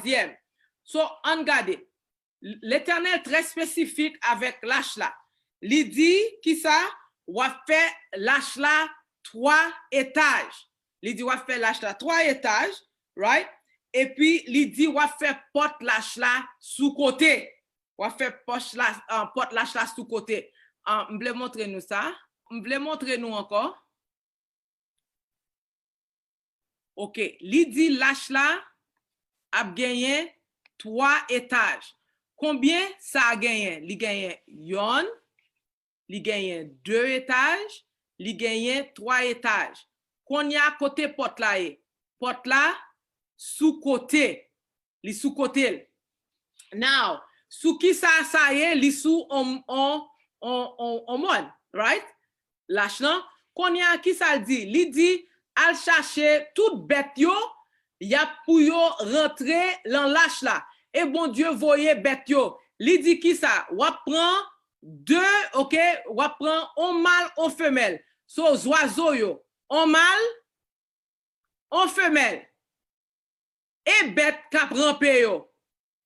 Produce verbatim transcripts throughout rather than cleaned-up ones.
dezyèm. So, ann gade. Letènèl trè espesifik avèk lach la. Li di, kisa? W ap fè lach la twa etaj. Li di w ap fè lach la twa etaj, right? Epi li di w ap fè pòt lach la sou kote. W ap fè pòch la, ah, pòt lach la sou kote. Ah, m vle montre nou sa. M vle montre nou ankò. Ok, li di lach la ap genyen twa etaj. Konbyen sa a genyen? Li genyen yonn, li genyen de etaj, li genyen twa etaj. Kounye a, kote pòt la ye? Pòt la sou kote. Li sou kote l. Now, sou ki sa sa ye? Li sou on, on, on, on, on mòn, right? Lach lan. Kounye a, ki sa l di? Li di, al chache tout bèt yo, y ap pou yo rantre lan lach la. E Bondye voye bèt yo. Li di ki sa? W ap pran de, ok, w ap pran on mal, on femèl. So, zwazo yo. On mal, on femèl. E bèt k ap ranpe yo.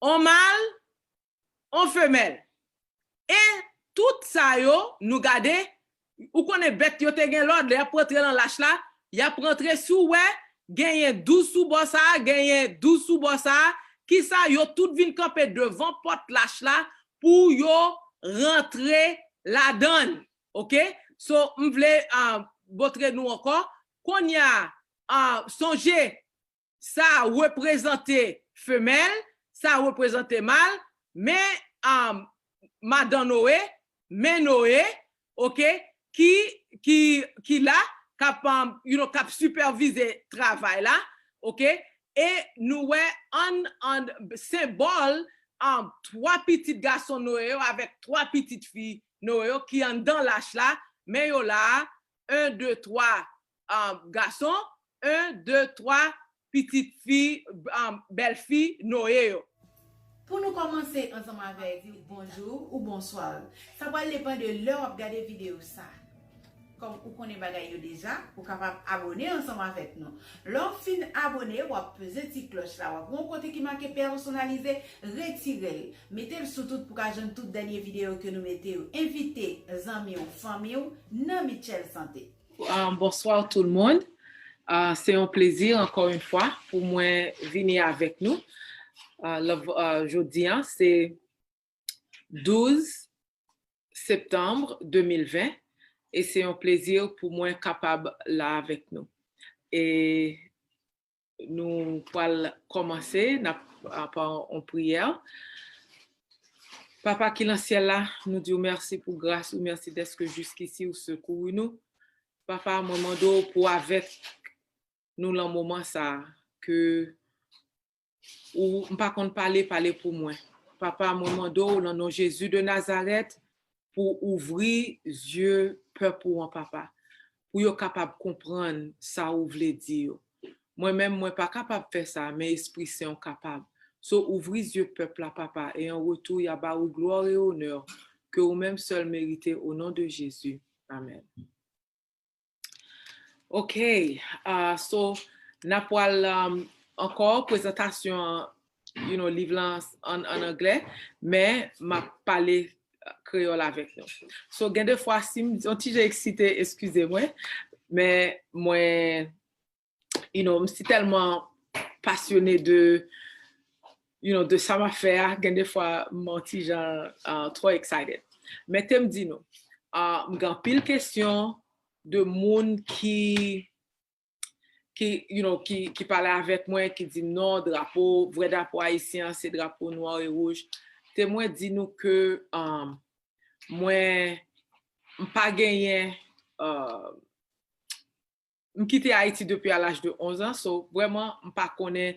On mal, on femèl. E tout sa yo, nou gade, ou konnen bèt yo te gen lòd, lè y ap rantre lan lach la, y ap rantre, si w wè, genyen douz sou bò sa a, genyen douz sou bò sa a, kisa yo tout vin kanpe devan pòt lach la pou yo rantre ladan l. Ok? So, m vle, ah, montre nou ankò. Kounye a, ah, sonje, sa reprezante femèl, sa reprezante mal, men, ah, madan Noe, men Noe, ok, ki, ki, ki la, k ap, ah, you know, k ap sipèvize travay la, ok, e nou wè an, an senbòl, ah, twa pitit gason Noe yo avèk twa pitit fi Noe yo ki anndan lach la, men yo la a, en, de, twa, um, gason, en, de, twa pitit fi, um, bèlfi Noye yo. Pou nou kòmanse ansanm avèk bonjou ou bonswa, sa pral depann de lè w ap gade videyo sa. Kòm ou konnen bagay yo deja, ou kapab abòne ansanm avèk nou. Lè w fin abòne, w ap peze ti klòch la, w ap wè yon kote ki make pèsonalize, retire l. Mete l sou tout pou ka jwenn tout dènye videyo ke nou mete yo. Envite zanmi w, fanmi w nan Mitchell Santé. Um, bonsoir tout le monde. Uh, se yon plezi ankò yon fwa pou mwen vini avèk nou. Uh, lè, uh, jodi a, se douz septanm de mil ven, e se yon plezi pou mwen kapab la avèk nou. E nou pral kòmanse, n ap, apa yon priyè. Papa ki lan syèl la, nou di w mèsi pou gras ou, mèsi dèske jiskisi ou sekouri nou. Papa, mwen mande w pou avèk nou lan moman sa a, ke ou, m pa konn pale, pale pou mwen. Papa, mwen mande w, lan non Jezi de Nazarèt, pou ouvri zye pèp ou an, Papa, pou yo kapab konprann sa ou vle di yo. Mwen menm, mwen pa kapab fè sa, men Espri Sen w kapab. So, ouvri zye pèp la, Papa, e an retou, y a ba ou glwa e onè ke ou menm sèl merite, o non de Jezi. Amèn. Ok, ah, so, n ap pral, um, ankò prezantasyon, you know, liv lan an, an anglè, men m ap pale kreyòl avèk nou. So, gen de fwa, si m yon ti jan eksite, eskize mwen, men mwen, you know, m si tèlman pasyone de, you know, de sa m ap fè a, gen de fwa, m yon ti jan, ah, twò excited. Men te m di nou, ah, m gen anpil kesyon de moun ki, ki, you know, ki, ki pale avèk mwen, ki di m, "Non, drapo, vrè drapo ayisyen an, se drapo nwa e wouj." Te mwen di nou ke, um, mwen, m pa genyen, uh, m kite Ayiti depi a laj de onz an, so vrèman, m pa konnen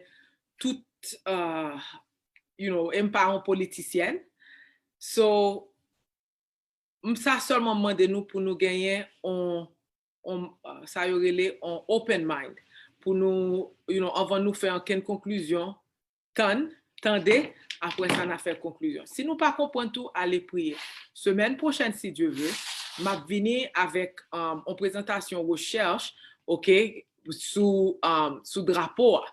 tout, uh, you know, e m pa yon politisyèn. So, m sa sèlman mande nou pou nou genyen on, on, uh, sa yo rele on open mind. Pou nou, you know, anvan nou fè ankenn konklizyon, tann, tande, apre sa n a fè konklizyon. Si nou pa konprann tou, ale priye. Semèn pwochèn, si Dye vle, m ap vini avèk, um, on prezantasyon rechèch, ok, sou, um, sou drapo a.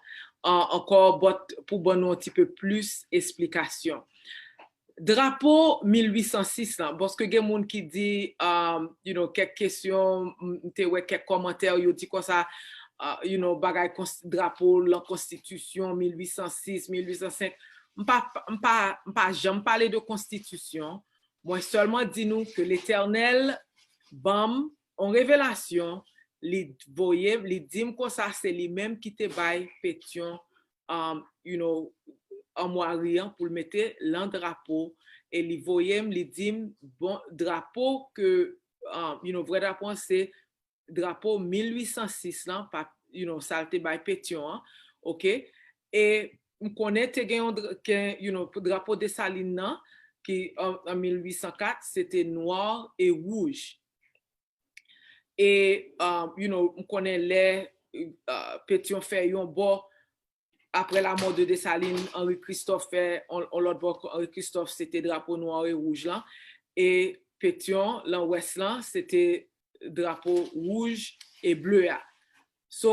uh, ankò, but pou ban nou yon ti pe plis esplikasyon. Drapo mil uit san sis lan, paske gen moun ki di, um, you know, kèk kesyon, m te wè kèk kòmantè, yo di konsa, uh, you know, bagay drapo lan konstitisyon mil uit san sis, mil uit san senk. M pa, m pa, m pa janm pale de konstitisyon. Mwen sèlman di nou ke Letènèl ban m yon revelasyon, li voye, li di m konsa se li menm ki te bay Petyon, um, you know, anmwari an pou l mete lan drapo, e li voye m, li di m, bon, drapo ke, um, you know, vrè drapo an se drapo mil uit san sis lan, pa, you know, sa l te bay Petyon an, oke? E m konnen te gen yon, you know, drapo Desalin nan, ki an, an mil uit san kat, se te nwa e wouj. E, uh, you know, m konnen lè, uh, Petyon fè yon bò, apre lamò de Desalin, Henri Christophe fè yon lòt bò, Henri Christophe se te drapo nwa e wouj lan, e Petyon, lan wès lan, se te drapo wouj e ble a. So,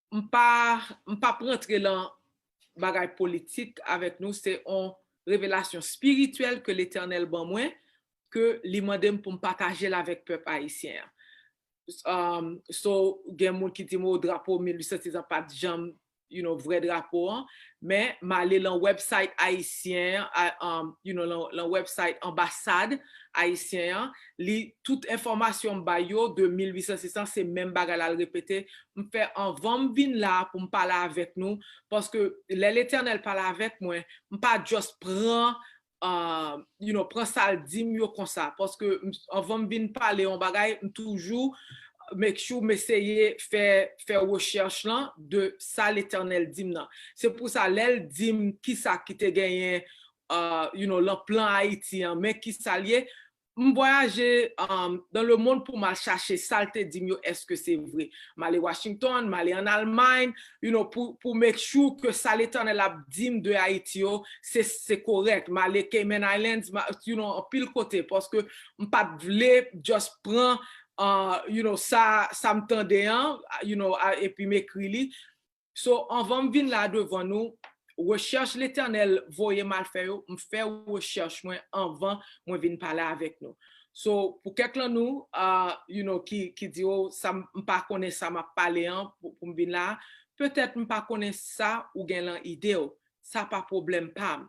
m pa, m p ap rantre lan bagay politik avèk nou, se yon revelasyon espirityèl ke Letènèl ban mwen, ke li mande m pou m pataje l avèk pèp ayisyen an. Um, so, gen moun ki di m, o, drapo mil uit san sis lan pa t janm, you know, vrè drapo an, men m ale lan website ayisyen an, um, you know, lan, lan website anbasad ayisyen an, li tout enfòmasyon m bay yo de mil uit san sis lan, se menm bagay la l repete. M fè anvan m vin la pou m pale avèk nou, paske lè Letènèl pale avèk mwen, m pa just pran, uh, you know, pran sa l di m yo konsa, paske anvan m vin pale yon bagay, m toujou make sure m eseye fè, fè rechèch lan de sa Letènèl di m nan. Se pou sa, lè l di m kisa ki te genyen, uh, you know, lan plan Ayiti an, men kisa l ye, m vwayaje, um, dans le monde pou m al chache sa l te di m yo, èske se vre. M ale Washington, m ale an Almay, you know, pou, pou make sure ke sa Letènèl ap di m de Ayiti yo, se, se korèk. M ale Cayman Islands, you know, anpil kote, paske m pa t vle just pran, uh, you know, sa, sa m tande an, you know, epi m ekri li. So, anvan m vin la devan nou, rechèch Letènèl voye m al fè yo, m fè rechèch mwen anvan mwen vin pale avèk nou. So, pou kèk lan nou, uh, you know, ki, ki di, o, sa m, m pa konnen sa m ap pale an pou, pou m vin la, petèt m pa konnen sa ou gen lan ide w. Sa pa pwoblèm pa m.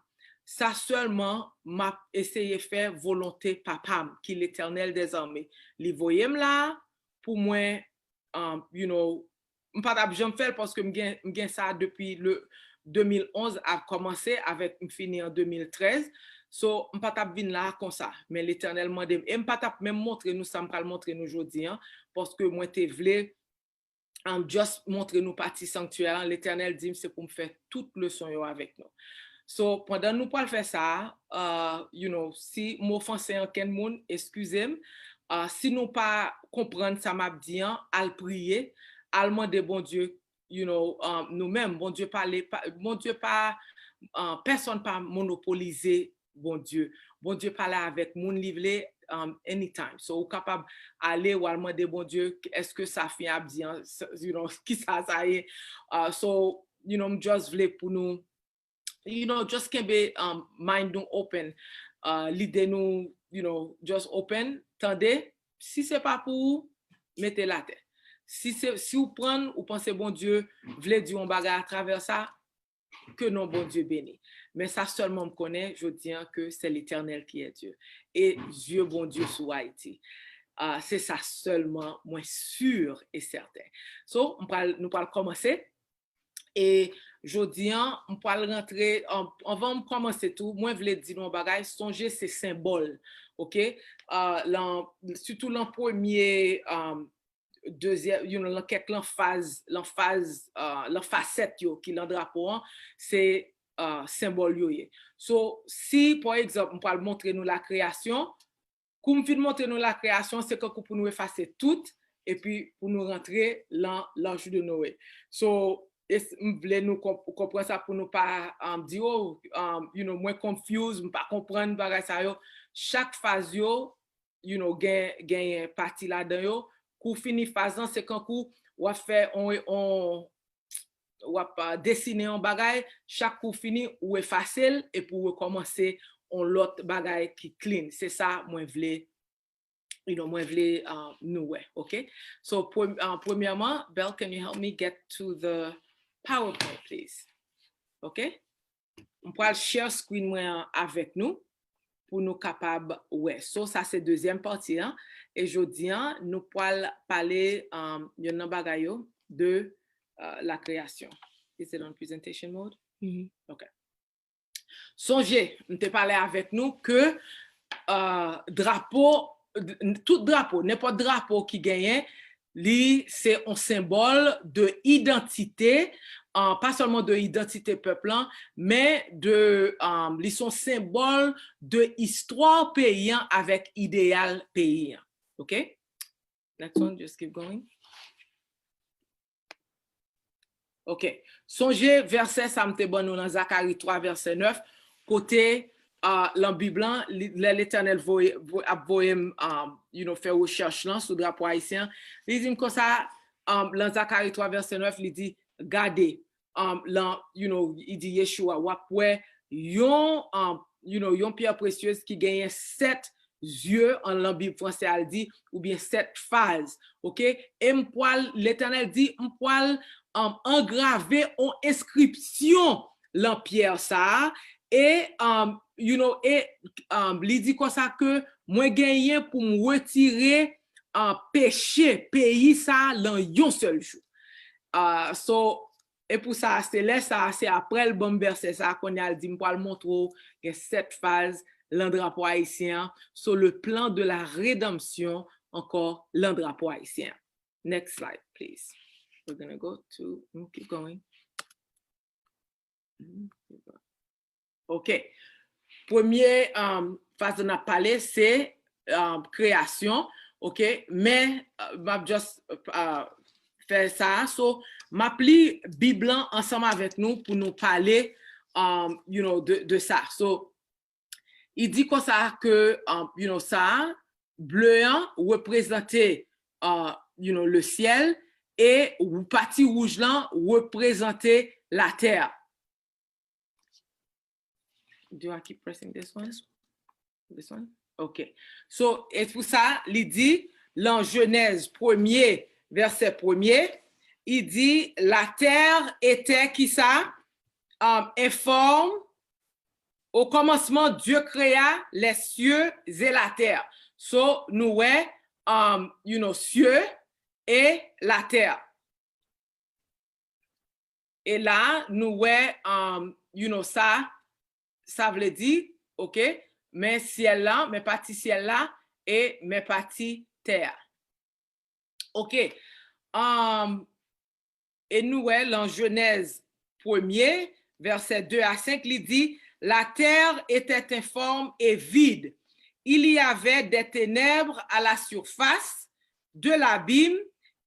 Sa sèlman, m ap eseye fè volonte Papa m, ki Letènèl dèzame. Li voye m la pou mwen, um, you know, m pa t ap janm fè l paske m gen, m gen sa depi le de mil onz a kòmanse avèk m fini an de mil trèz. So, m pa t ap vin la konsa. Men Letènèl mande m. E m pa t ap menm montre nou sa m pral montre nou jodi an, paske mwen te vle, um, just montre nou pati sanktyè an. Letènèl di m se pou m fè tout leson yo avèk nou. So, pandan nou pral fè sa, uh, you know, si m ofanse ankenn moun, eskize m. Uh, si nou pa konprann sa m ap di an, al priye, al mande Bondye, you know, um, nou menm. Bondye pale, pa, Bondye pa, uh, pèsonn pa monopolize Bondye. Bondye pale avèk moun li vle, um, anytime. So, ou kapab ale, w al mande Bondye, èske sa fi ap di an, you know, kisa sa ye? Uh, so, you know, m just vle pou nou, you know, just kenbe, um, mind nou open. Uh, lide nou, you know, just open, tande. Si se pa pou ou, mete l atè. Si se, si w pran l, ou panse Bondye vle di yon bagay atravè sa, ke non Bondye beni. Men sa sèlman m konnen, jodi an, ke c'est l'Éternel qui est Dieu. E zye Bondye sou Ayiti. Ah, se sa sèlman mwen si e sèten. So, m pral, nou pral kòmanse. E jodi an, m pral rantre, an, anvan m kòmanse tou, mwen vle di nou yon bagay, sonje se senbòl, oke? Ah, lan, sitou lan premye, ah, dezyèm, you know, lan kèk lanfaz, lanfaz, ah, lanfasèt yo ki lan drapo an, se, ah, senbòl yo ye. So, si, pa egzanp, m pral montre nou lakreyasyon, kou m fin montre nou lakreyasyon, se kankou pou nou efase tout, epi pou nou rantre lan, l'âge de Noé. So, e s-, m vle nou konp-, konprann sa pou nou pa, um, di, oh, um, you know, mwen confuse, m pa konprann bagay sa yo. Chak faz yo, you know, gen, genyen pati ladan yo. Kou w fini faz lan, se kankou w ap fè on, on, w ap, uh, desine yon bagay, chak kou w fini, ou efase l, epi w rekòmanse yon lòt bagay ki clean. Se sa mwen vle, you know, mwen vle, uh, nou wè, ok? So, pre- uh, premyèman, Belle, can you help me get to the PowerPoint, please? Ok? M pral share screen mwen an avèk nou pou nou kapab wè. So, sa se dezyèm pati an. E jodi an, nou pral pale, um, yonn nan bagay yo de, uh, la création. Is it on presentation mode? Ok. Sonje, m te pale avèk nou ke, uh, drapo, tout drapo, nenpòt drapo ki genyen, li se yon senbòl de idantite, uh, pa sèlman de idantite pèp lan, men de, um, li se yon senbòl de istwa peyi an avèk ideyal peyi an. Ok? Next one, just keep going. Ok. Sonje vèsè sa m te ban nou nan Zakari twa vèsè nèf, kote, uh, lan Bib lan, li- lè Letènèl voye- vo- ap voye m, um, you know, fè rechèch lan sou drapo ayisyen an, li di m konsa, um, lan Zakari twa vèsè nèf, li di, gade, um, lan, you know, li di Yeshua, w ap wè yon, um, you know, yon pyè presyez ki genyen sèt zye an lan Bib franse a l di, oubyen sèt faz, ok? E m pral, Letènèl di, m pral, um, angrave yon enskripsyon lan pyè sa a, e, um, you know, e, um, li di konsa ke mwen genyen pou m retire, uh, peche peyi sa a lan yon sèl jou. Uh, so, e pou sa, se lè sa a, se aprè l ban m vèsè sa a, kounye a l di m pral montre w gen sèt faz lan drapo ayisyen an, so le plan de la rédemption ankò lan drapo ayisyen an. Next slide, please. We're gonna go to, mm, keep going. Mm, keep going. Ok. Premye, um, faz n ap pale, se, um, kreyasyon. Ok. Men, uh, m ap just, uh, fè sa. So, m ap li Bib lan ansanm avèk nou pou nou pale, um, you know, de, de sa. So, li di konsa ke, um, you know, sa, ble an reprezante, uh, you know, le ciel, e pati wouj lan reprezante latè. Do I keep pressing this one? This one? Ok. So, e pou sa, li di, lan Jenèz premye, vèsè premye, li di, la terre était kisa? Um, informe, au commencement, Dieu créa les cieux et la terre. So, nou wè, um, you know, cieux et la terre. E la, nou wè, um, you know, sa, sa vle di, ok, men syèl la, men pati syèl la, e men pati tè a. Ok. Um, e nou wè lan Jenèz premye, vèsè de a senk, li di, la terre était informe et vide. Il y avait des ténèbres à la surface de l'abîme,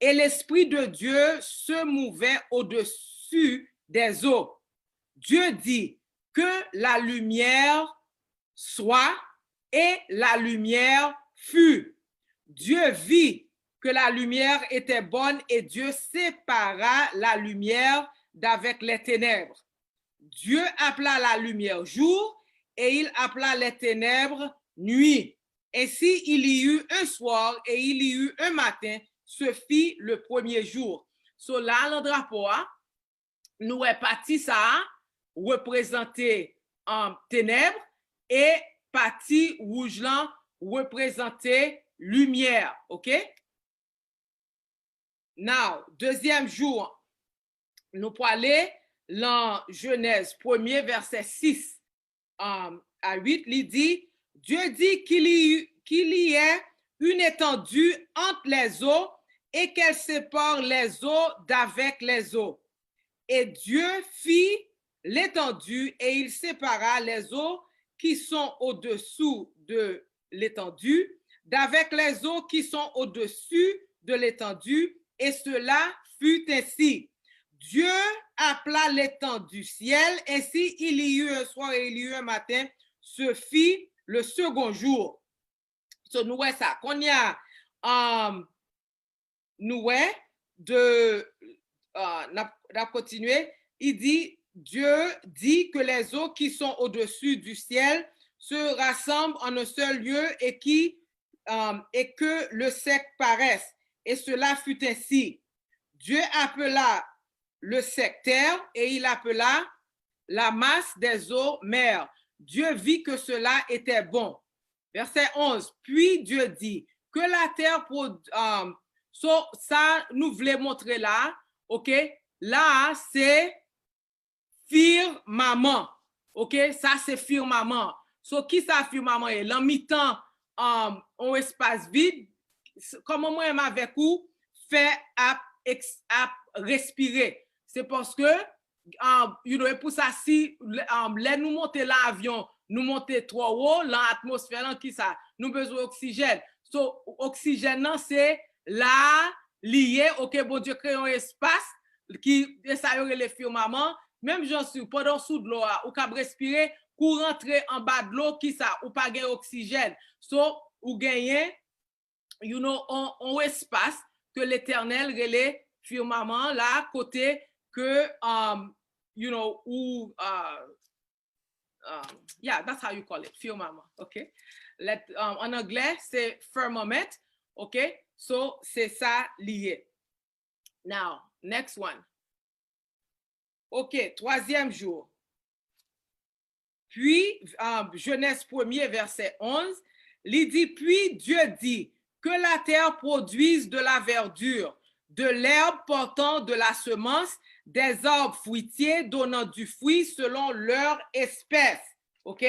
et l'Esprit de Dieu se mouvait au-dessus des eaux. Dieu dit, que la lumière soit, et la lumière fut. Dieu vit que la lumière était bonne, et Dieu sépara la lumière d'avec les ténèbres. Dieu appela la lumière jour, et il appela les ténèbres nuit. Ainsi, il y eut un soir et il y eut un matin, ce fut le premier jour. So, la, lan drapo a, nou wè pati sa a reprezante, um, tenèb, e pati wouj lan reprezante limyè, ok? Now, dezyèm jou an, nou prale lan Jenèz premye, vèsè sis, um, a uit, li di, Dieu dit qu'il y, qu'il y ait une étendue entre les eaux et qu'elle sépare les eaux d'avec les eaux. Et Dieu fit l'étendue et il sépara les eaux qui sont au-dessous de l'étendue d'avec les eaux qui sont au-dessus de l'étendue, et cela fut ainsi. Dieu appela l'étendue ciel, ainsi il y eut un soir et il y eut un matin, ce fut le second jour. So, nou wè sa. Kounye a, um, nou wè de, euh, n ap, n ap kontinye. Il dit, Dieu dit que les eaux qui sont au-dessus du ciel se rassemblent en un seul lieu et qui, euh, et que le sec paraisse. Et cela fut ainsi. Dieu appela le sec terre et il appela la masse des eaux mer. Dieu vit que cela était bon. Verset onze, puis Dieu dit, que la terre pro-, euh, so, sa nou vle montre la, ok, la se firmaman, ok, sa se firmaman. So, ki sa firmaman ye? Lan mitan, um, on espas vid, s-, kòman mwen menm avèk ou fè ap, eks-, ap respire? Se paske, um, you know, e pou sa, si, lè, um, lè nou monte lan avyon, nou monte twò wo, lan atmosfè lan, ki sa? Nou bezwen oksijèn. So, oksijèn nan, se la li ye, ok, Bondye kreye yon espas, ki, e sa yo rele firmaman, menm jan si, pandan w sou dlo a, ou kab respire, kou rantre anba dlo, ki sa? Ou pa gen oksijèn. So, ou genyen, you know, on, on espas ke Letènèl rele firmaman la, kote ke, um, you know, ou, uh, um, yeah, that's how you call it, firmaman, ok? Let, um, an anglè, se firmament, ok? So, se sa li ye. Now, next one. Ok, twazyèm jou. Puis, um, Genèse premier, verset onze, li di, puis Dieu dit, que la terre produise de la verdure, de l'herbe portant de la semence, des arbres fruitiers donnant du fruit selon leur espèce. Ok?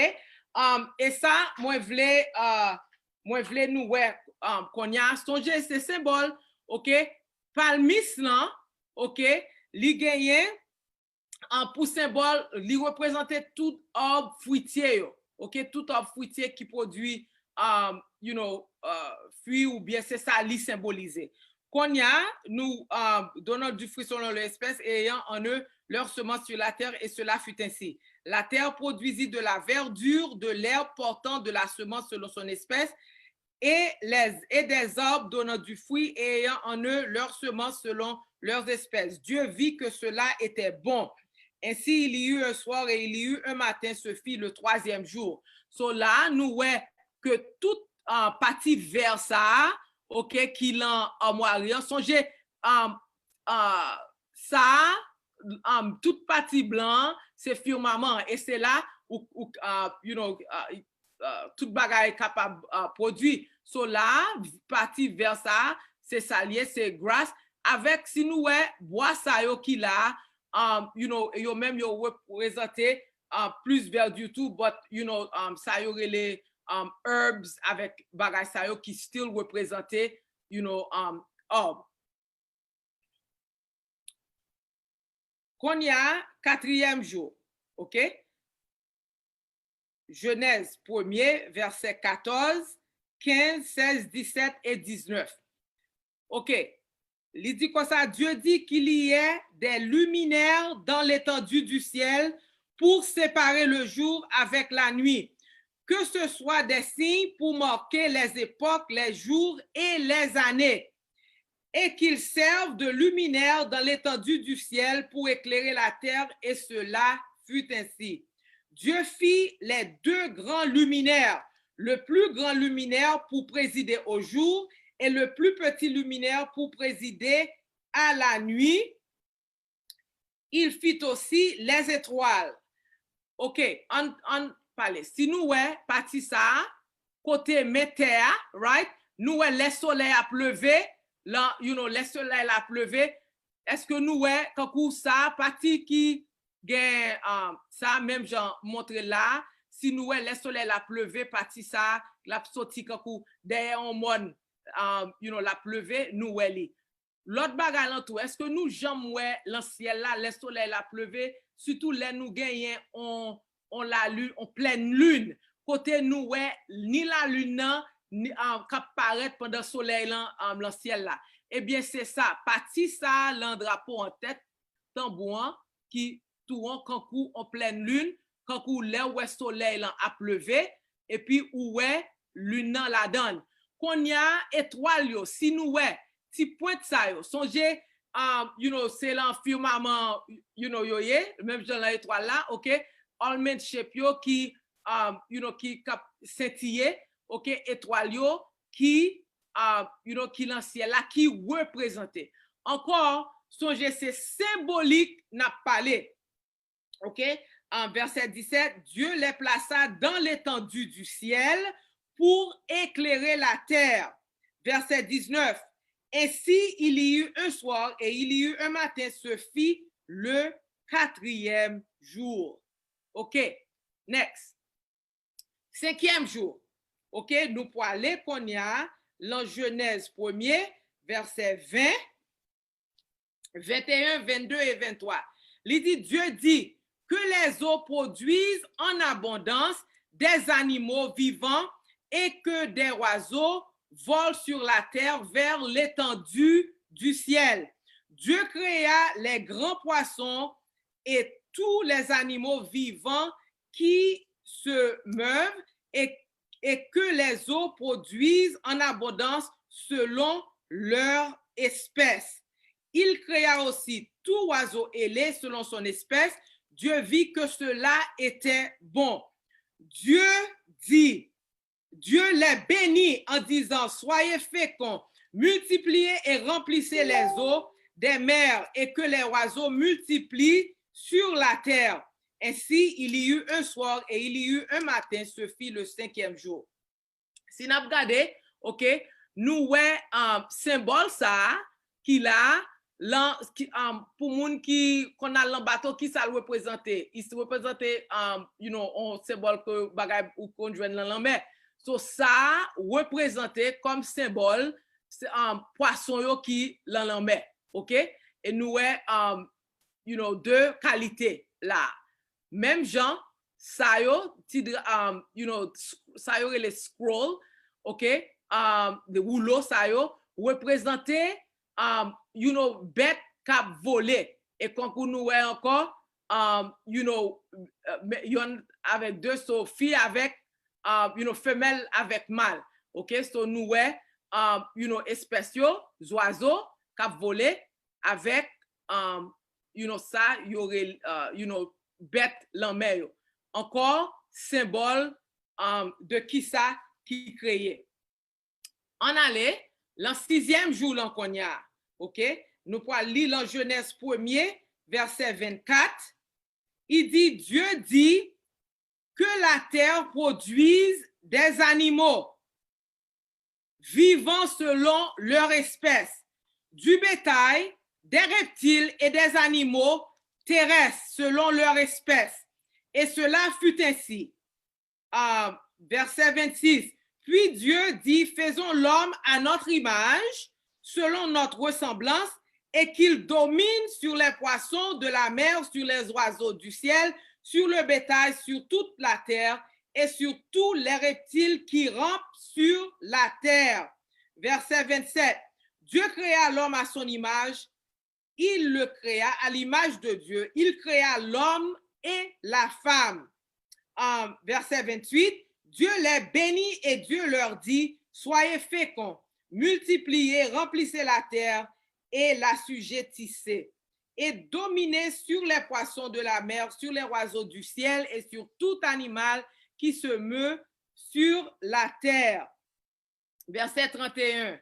Um, e sa, mwen vle, uh, mwen vle nou wè, um, kounye a, sonje se senbòl, ok? Palmis lan, ok? Li genyen, um, pou senbòl, li reprezante tout arbre fruitier yo, ok? Tout arbre fruitier ki pwodui, um, you know, uh, fwi oubyen se sa li senbolize. Kounye a, nou, um, donnant du fruit selon leur espèce et ayant en eux leur semence sur la terre, et cela fut ainsi. La terre produisit de la verdure, de l'herbe portant de la semence selon son espèce, et les, et des arbres donnant du fruit et ayant en eux leur semence selon leurs espèces. Dieu vit que cela était bon. Ainsi il y eut un soir et il y eut un matin, ce fut le troisième jour. So la, nou wè ke tout, uh, pati vè sa a, ok, ki lan amwari an, sonje, um, uh, sa a, um, tout pati blan an, se firmaman an, e se la ou, ou, uh, you know, uh, uh, tout bagay kapab, uh, pwodui. So la, pati vè sa a, se sa l ye, se gras. Avèk, si nou wè, bwa sa yo ki la, um, you know, yo menm yo reprezante, uh, plis verdure tou, but, you know, um, sa yo rele, um, herbs avèk bagay sa yo ki still reprezante, you know, um, herb. Kounye a, katriyèm jou, ok? Genèse premier, verset quatorze, quinze, seize, dix-sept et dix-neuf. Ok. Li di konsa, Dieu dit qu'il y ait des luminaires dans l'étendue du ciel pour séparer le jour avec la nuit. Que ce soit des signes pour marquer les époques, les jours et les années, et qu'ils servent de luminaires dans l'étendue du ciel pour éclairer la terre, et cela fut ainsi. Dieu fit les deux grands luminaires, le plus grand luminaire pour présider au jour et le plus petit luminaire pour présider à la nuit. Il fit aussi les étoiles. Ok, ann, ann pale. Si nou wè pati sa a, kote men tè a, right? Nou wè lè solèy ap leve, lan, you know, lè solèy la ap leve, èske nou wè kankou sa a, pati ki gen, um, sa a, menm jan montre la a, si nou wè lè solèy la ap leve, pati sa a, l ap soti kankou dèyè yon mòn, um, you know, l ap leve, nou wè li. Lòt bagay lan tou, èske nou janm wè lan syèl la, lè solèy la ap leve, sitou lè nou genyen on, on lalin, on plèn lin, kote nou wè ni lalin nan, ni, ah, k ap parèt pandan solèy lan, ah, lan syèl la? Ebyen, se sa, pati sa a lan drapo an tèt tanbou an ki tou won kankou on plèn lin, kankou lè w wè solèy lan ap leve, epi ou wè lin nan ladan l. Kounye a, etwal yo, si nou wè ti pwent sa yo, sonje, um, you know, se lan fimaman, you know, yo ye, menm jan lan etwal la, ok? Almond shape yo ki, um, you know, ki k ap sentiye, ok? Etwal yo ki, um, you know, ki lan syèl la, ki reprezante. Ankò, sonje se senbolik n ap pale. Ok? En verset dix-sept, Dieu les plaça dans l'étendue du ciel pour éclairer la terre. Verset dix-neuf, Ainsi il y eut un soir et il y eut un matin, ce fut le quatrième jour. Ok, next. Senkyèm jou. Ok, nou pwale kounye a lan Jenèz premye, vèsè ven, venteyen, venndez et vingt-trois. Li di, Dieu dit, que les eaux produisent en abondance des animaux vivants et que des oiseaux volent sur la terre vers l'étendue du ciel. Dieu créa les grands poissons et tous les animaux vivants qui se meuvent et, et que les eaux produisent en abondance selon leur espèce. Il créa aussi tout oiseau ailé selon son espèce. Dieu vit que cela était bon. Dieu dit, Dieu les bénit en disant, Soyez féconds, multipliez et remplissez les eaux des mers, et que les oiseaux multiplient sur la terre. Ainsi, il y eut un soir et il y eut un matin, ce fut le cinquième jour. Si n ap gade, ok, nou wè, um, senbòl sa a ki la a, lan, ki, um, pou moun ki konn al lan bato, ki sa l reprezante? Li reprezante, um, you know, on senbòl ke bagay ou konn jwenn lan lanmè. So, sa a reprezante kòm senbòl, se, um, pwason yo ki lan lanmè, ok? E nou wè, um, you know, de kalite la. Menm jan, sa yo, ti dra, um, you know, s- sa yo rele scroll, ok? Um, de woulo sa yo, reprezante, um, you know, bèt k ap vole. E konkou nou wè ankò, um, you know, uh, me- yonn avèk de, so fi avèk, um, you know, femèl avèk mal. Ok, so nou wè, um, you know, espès yo, zwazo k ap vole avèk, um, you know, sa yo rele, uh, you know, bèt lanmè yo. Ankò, senbòl, um, de kisa ki kreye. Ann ale, lan sizyèm jou lan kounye a, ok? Nou pral li lan Jenèz premye, vèsè vennkat. Il dit, Dieu dit, que la terre produise des animaux vivants selon leur espèce, du bétail, des reptiles et des animaux terrestres selon leur espèce. Et cela fut ainsi. Euh, verset vingt-six. Puis Dieu dit, Faisons l'homme à notre image, selon notre ressemblance, et qu'il domine sur les poissons de la mer, sur les oiseaux du ciel, sur le bétail, sur toute la terre, et sur tous les reptiles qui rampent sur la terre. Verset vingt-sept. Dieu créa l'homme à son image, il le créa à l'image de Dieu, il créa l'homme et la femme. Euh, verset vingt-huit, Dieu les bénit et Dieu leur dit, Soyez féconds, multipliez, remplissez la terre et l'assujettissez, et dominez sur les poissons de la mer, sur les oiseaux du ciel et sur tout animal qui se meut sur la terre. Verset trente et un,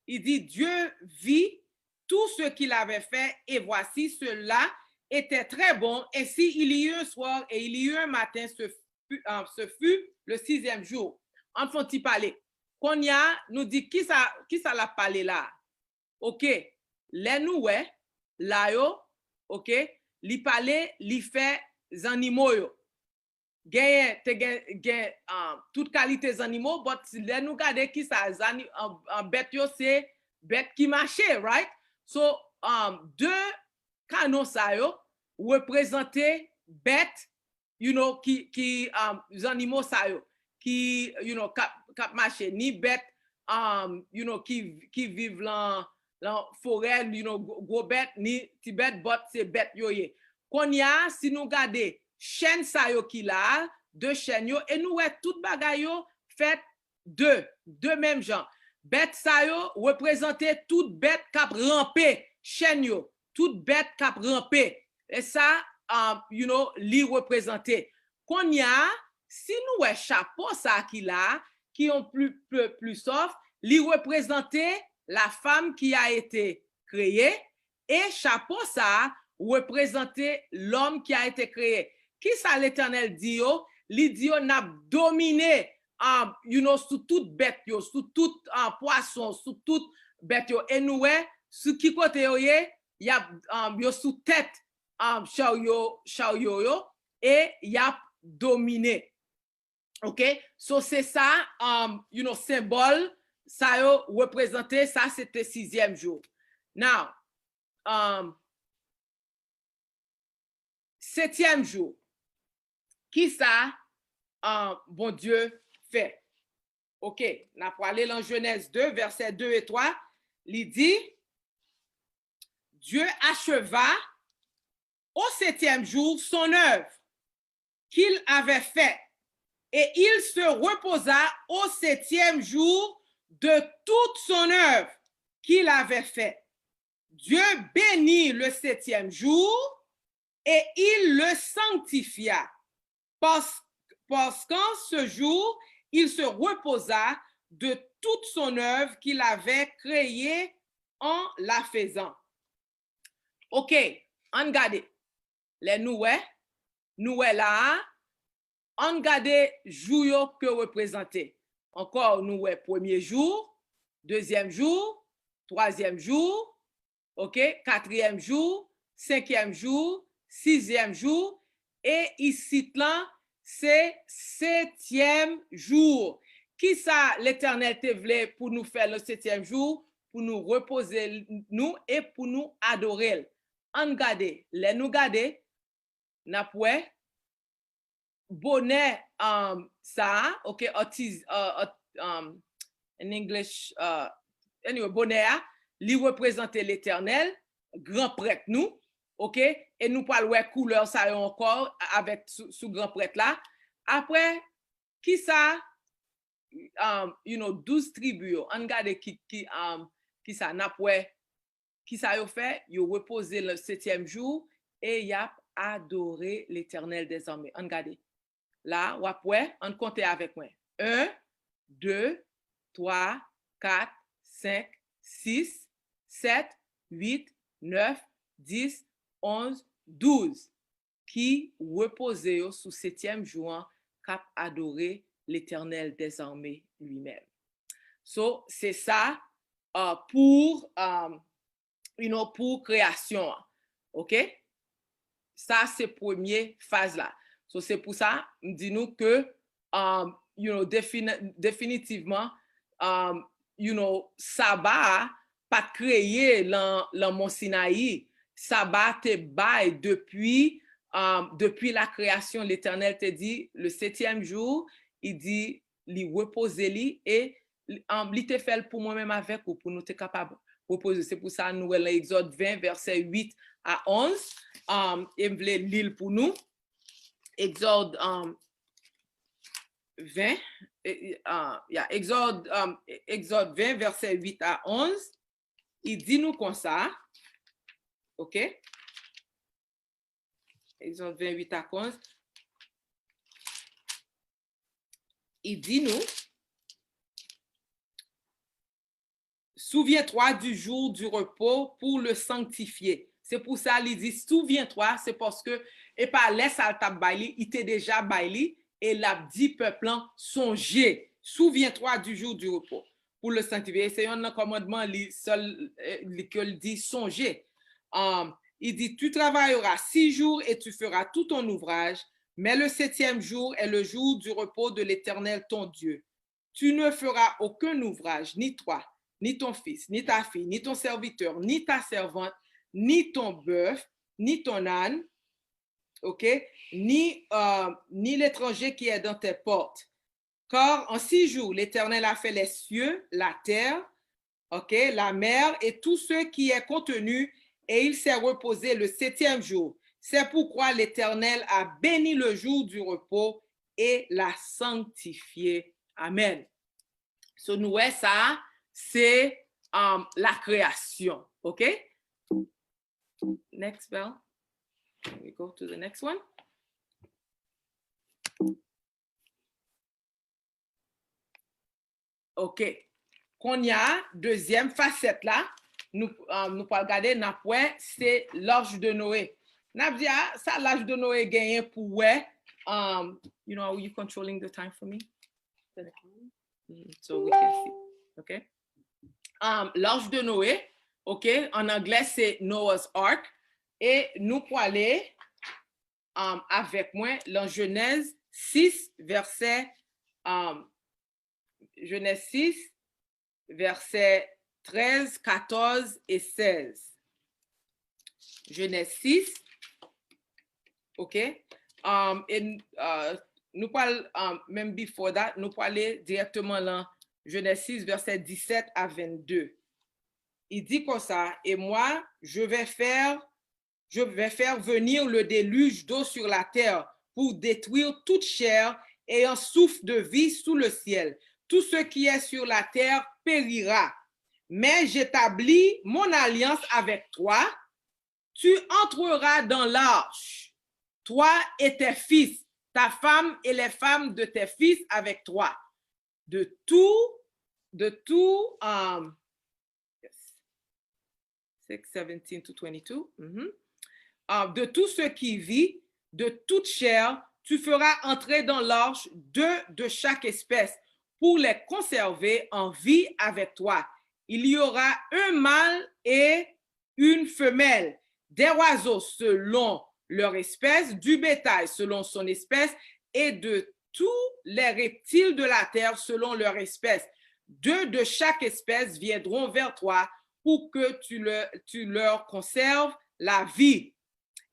il dit, Dieu vit tout ce qu'il avait fait, et voici, cela était très bon. Ainsi, il y eut un soir et il y eut un matin, ce fut, euh, ce fut le sixième jour. Ann fè yon ti pale. Kounye a, nou di, kisa, kisa l ap pale la? Ok, lè nou wè, la yo, ok, li pale, li fè zannimo yo. Genyen, te gen, gen, um, tout kalite zannimo, but lè nou gade kisa zanni-, um, um, bèt yo se bèt ki mache, right? So, um, de kanon sa yo reprezante bèt, you know, ki, ki, um, zannimo sa yo, ki, you know, k ap, k ap mache, ni bèt, um, you know, ki, ki viv lan, lan forè, you know, gwo, gwo bèt, ni ti bèt, but se bèt yo ye. Kounye a, si nou gade chèn sa yo ki la a, de chèn yo, e nou wè tout bagay yo fèt de, de menm jan. Bèt sa yo reprezante tout bèt k ap ranpe chèn yo, tout bèt k ap ranpe. E sa, um, you know, li reprezante. Kounye a, si nou wè chapo sa ki la, ki yon pli, pli, pli soft, li reprezante la femme qui a été créée, e chapo sa a reprezante l'homme qui a été créé. Kisa Letènèl di yo? Li di yo n ap domine, um, you know, sou tout bèt yo, sou tout, uh, pwason, sou tout bèt yo. E nou wè sou ki kote yo ye? Y ap, um, yo sou tèt, um, charyo, charyo yo, e y ap domine. Ok? So, se sa, um, you know, senbòl sa yo reprezante, sa se te sizyèm jou. Now, um, setyèm jou, kisa, um, Bondye fè? Ok, n a prale lan Jenèz de, vèsè de e twa, li di, Dieu acheva au septième jour son œuvre qu'il avait faite, et il se reposa au septième jour de toute son œuvre qu'il avait faite. Dieu bénit le septième jour et il le sanctifia, parce, parce qu'en ce jour, il se reposa de toute son œuvre qu'il avait créée en la faisant. Ok, ann gade. Lè nou wè, nou wè la a, ann gade jou yo ke reprezante. Ankò, nou wè premye jou, dezyèm jou, twazyèm jou, ok, katriyèm jou, senkyèm jou, sizyèm jou, e isit lan, se setyèm jou. Kisa Letènèl te vle pou nou fè le setyèm jou? Pou nou repoze nou e pou nou adore l. Ann gade, lè nou gade, n ap wè bonè, um, sa a, ok, artis-, uh, art-, um, in English, uh, anyway, bonè a, li reprezante Letènèl, gran prèt nou, ok, e nou pral wè koulè sa yo ankò avèk sou, sou gran prèt la. Apre, kisa, um, you know, douz tribi yo, ann gade ki, ki, um, kisa n ap wè, kisa yo fè, yo repoze le setyèm jou e y ap adore Letènèl dèzame. Ann gade. La, w ap wè, ann konte avèk mwen. En, de, twa, kat, senk, sis, sèt, uit, nèf, dis, onz, douz, ki repoze yo sou setyèm jou an, k ap adore Letènèl dèzame li menm. So, se sa, uh, pou, um, you know, pou kreyasyon an. Ok? Sa se premye faz la. So, se pou sa, m di nou ke, um, you know, defini-, definitivman, um, you know, Saba a pa t kreye lan, lan Mòn Sinayi. Saba te bay depi, um, depi la création, Letènèl te di, le septième jour, li di, li repoze li, e, um, li te fè l pou mwen menm avèk ou, pou nou te kapab repoze. Se pou sa nou wè lan Egzòd ven, vèsè uit a onz, um, e m vle li l pou nou. Egzòd, um, ven, e, e, uh, yeah, Egzòd, um, Egzòd ven, vèsè uit a onz, li di nou konsa, ok? Egzòd ven, uit a onz. Li di nou, Souviens-toi du jour du repos pour le sanctifier. Se pou sa li di, souviens-toi, se paske e pa lè sa l t ap bay li, li te deja bay li, e l ap di pèp lan, sonje, souviens-toi du jour du repos pour le sanctifier. E se yonn nan kòmandman li sèl, eh, li ke l di, sonje. Um, il dit, tu travailleras six jours et tu feras tout ton ouvrage, mais le septième jour est le jour du repos de l'Éternel ton Dieu. Tu ne feras aucun ouvrage, ni toi, ni ton fils, ni ta fille, ni ton serviteur, ni ta servante, ni ton bœuf, ni ton âne, ok, ni, euh, ni l'étranger qui est dans tes portes. Car en six jours, l'Éternel a fait les cieux, la terre, ok, la mer et tout ce qui est contenu, et il s'est reposé le septième jour. C'est pourquoi l'Éternel a béni le jour du repos et l'a sanctifié. Amen. So, nou wè sa, se, um, la création, ok? Next, Belle. Can we go to the next one? Ok. Kounye a, dezyèm fasèt la, nou, um, nou pral gade, n ap wè, se l'Arche de Noé. N ap di, a, sa l'Arche de Noé genyen pou wè, um, you know, are you controlling the time for me? Mm, so we can see. Ok. Um, l'Arche de Noé, ok, an anglè se Noah's Ark, e nou pwale, um, avèk mwen lan Jenèz sis, vèsè, um, Jenèz sis, vèsè trèz, katòz e sèz. Jenèz sis, ok? Um, e, uh, nou pral, um, menm before that, nou prale dirèkteman lan Jenèz sis, vèsè disèt a vennde. Il dit comme ça, et moi, je vais faire, je vais faire venir le déluge d'eau sur la terre pour détruire toute chair ayant souffle de vie sous le ciel. Tout ce qui est sur la terre périra. Mais j'établis mon alliance avec toi. Tu entreras dans l'arche, toi et tes fils, ta femme et les femmes de tes fils avec toi. De tout, de tout, um, yes. Six, seventeen to twenty-two. Mhm. Um, de tout ce qui vit, de toute chair, tu feras entrer dans l'arche deux de chaque espèce pour les conserver en vie avec toi. Il y aura un mâle et une femelle, des oiseaux selon leur espèce, du bétail selon son espèce, et de tous les reptiles de la terre selon leur espèce. Deux de chaque espèce viendront vers toi pour que tu leur, tu leur conserves la vie.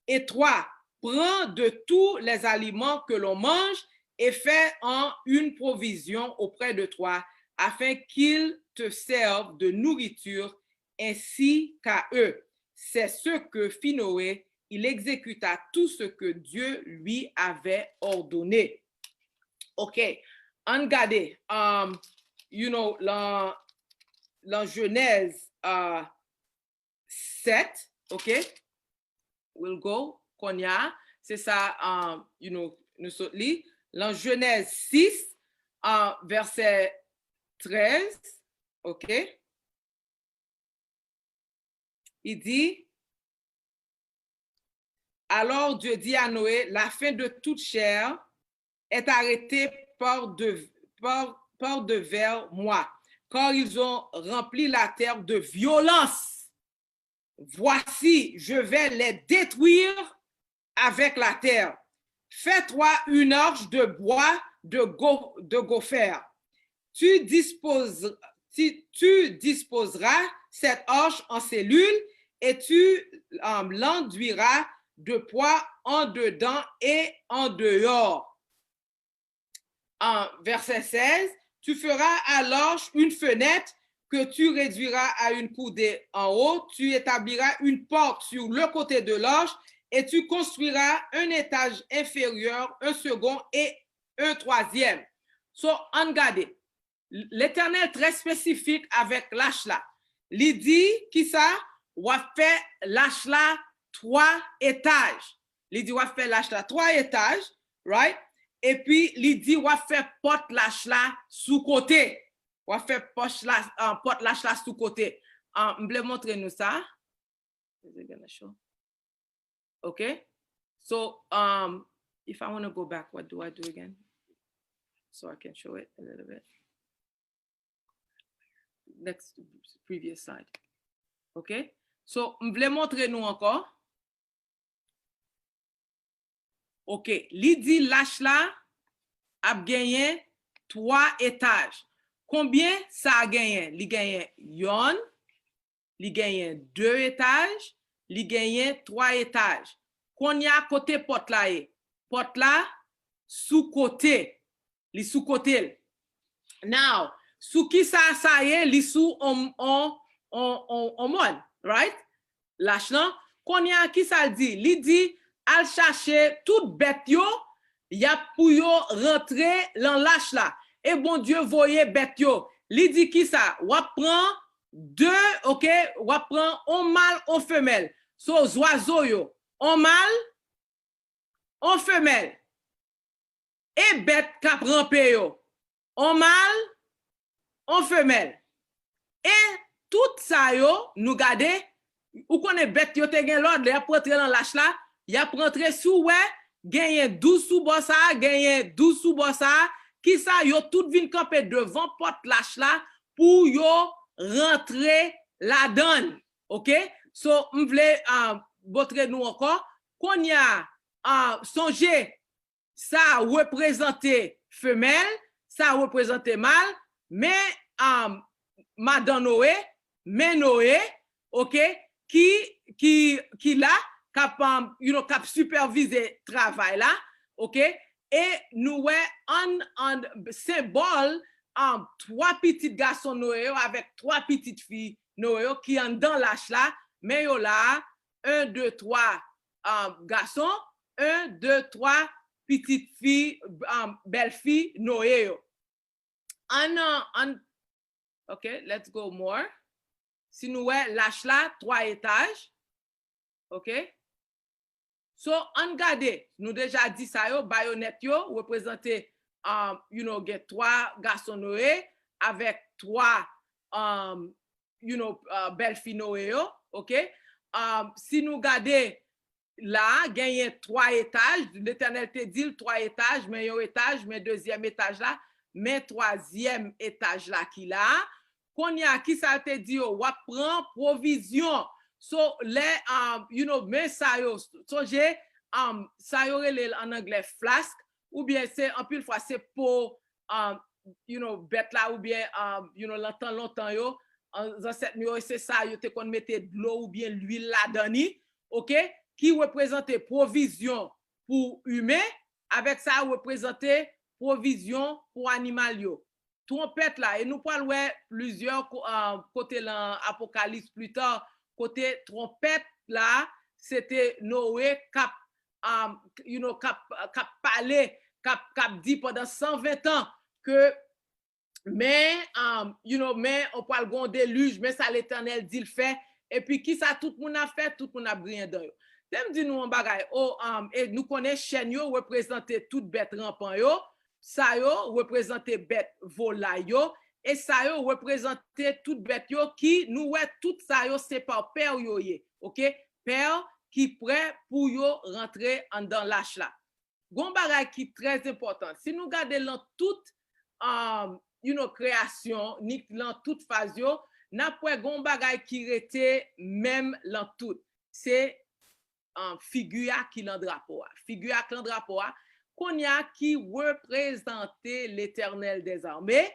Et toi, prends de tous les aliments que l'on mange et fais en une provision auprès de toi, afin qu'ils te servent de nourriture ainsi qu'à eux. C'est ce que fit Noé, il exécuta tout ce que Dieu lui avait ordonné. Ok, ann gade, um, you know, lan, lan Jenèz, uh, sèt, ok? We'll go, kounye a, se sa, um, you know, nou sot li. Lan Jenèz sis, uh, vèsè trèz, ok? Il dit, alors Dieu dit à Noé, la fin de toute chair est arrêtée par de, par, par devers moi, car ils ont rempli la terre de violence. Voici, je vais les détruire avec la terre. Fais-toi une arche de bois de, go, de gopher. Tu, dispose, tu, tu disposeras cette arche en cellules et tu, euh, l'enduiras de poix en dedans et en dehors. En verset seize, tu feras à l'arche une fenêtre que tu réduiras à une coudée en haut, tu établiras une porte sur le côté de l'arche et tu construiras un étage inférieur, un second et un troisième. So, ann gade. Letènèl trè espesifik avèk lach la. Li di, kisa? W ap fè lach la twa etaj. Li di w ap fè lach la twa etaj, right? Epi li di w ap fè pòt lach la sou kote. W ap fè pòch la, ah, pòt lach la sou kote. Ah, m vle montre nou sa. Is it gonna show? Okay. So, um, if I wanna go back, what do I do again? So I can show it a little bit. Next, previous slide. Okay. So, m vle montre nou ankò. Ok, li di lach la ap genyen twa etaj. Konbyen sa a genyen? Li genyen yonn, li genyen de etaj, li genyen twa etaj. Kounye a, kote pòt la ye? Pòt la sou kote. Li sou kote l. Now, sou ki sa sa ye? Li sou on, on, on, on, on mòn, right? Lach lan. Kounye a, ki sa l di? Li di, al chache tout bèt yo, y ap pou yo rantre lan lach la. E Bondye voye bèt yo. Li di ki sa? W ap pran de, ok, w ap pran on mal, on femèl. So, zwazo yo, on mal, on femèl. E bèt k ap ranpe yo, on mal, on femèl. E tout sa yo, nou gade, ou konnen bèt yo te gen lòd, lè y ap rantre nan lach la, y ap rantre, si w wè, genyen douz sou bò sa a, genyen douz sou bò sa a, kisa yo tout vin kanpe devan pòt lach la pou yo rantre ladan l. Oke? So, m vle uh, montre nou ankò. Kounye a, uh, sonje, sa reprezante femèl, sa reprezante mal, men um, madan Noe, men Noe, oke, ki, ki, ki la, k ap, um, you know, k ap sipèvize travay la, oke, e nou wè an, an senbòl um, twa pitit gason Noe yo avèk twa pitit fi Noe yo ki anndan lach la, men yo la a, en, de, twa um, gason, en, de, twa pitit fi, um, bèlfi Noe yo. An, an, ok, let's go more. Si nou wè lach la, twa etaj. Ok? So, ann gade, nou deja di sa yo, bayonèt yo reprezante, um, you know, gen twa gason Noe avèk twa, um, you know, uh, bèlfi Noe yo, ok? Um, si nou gade la, genyen twa etaj, Letènèl te di l twa etaj, men yon etaj, men dezyèm etaj la, men twazyèm etaj la ki la a. Kounye a, kisa l te di yo? W ap pran pwovizyon. So, lè, um, you know, men sa yo, sonje, um, sa yo rele l an anglè flask, oubyen se, anpil fwa, se po, um, you know, bèt la, oubyen, um, you know, nan tan lontan yo, an, zansèt nou yo, se sa, yo te konn mete dlo oubyen lwil ladan li, oke, ki reprezante pwovizyon pou imen, avèk sa, reprezante pwovizyon pou animal yo. Twonpèt la, e nou pral wè plizyè ko-, uh, kote nan Apokalips pita, kote twonpèt la, se te Noe k ap, um, you know, k ap, k ap pale, k ap, k ap di pandan san ven tan ke, men, um, you know, men, on pral gen yon delij, men sa Letènèl di l fè, epi kisa tout moun ap fè? Tout moun ap griyen dan yo. Te m di nou yon bagay, o, um, e nou konnen chèn yo reprezante tout bèt ranpan yo, sa yo reprezante bèt volay yo, e sa yo reprezante tout bèt yo ki, nou wè, tout sa yo se pa pè yo ye, oke? Pè ki prè pou yo rantre anndan lach la. Gon bagay ki trè enpòtan. Si nou gade lan tout, um, you know, kreyasyon, ni lan tout faz yo, n ap wè gon bagay ki rete menm lan tout. Se, um, figi a ki lan drapo a. Figi a ki lan drapo a, kounye a ki reprezante Letènèl dèzame,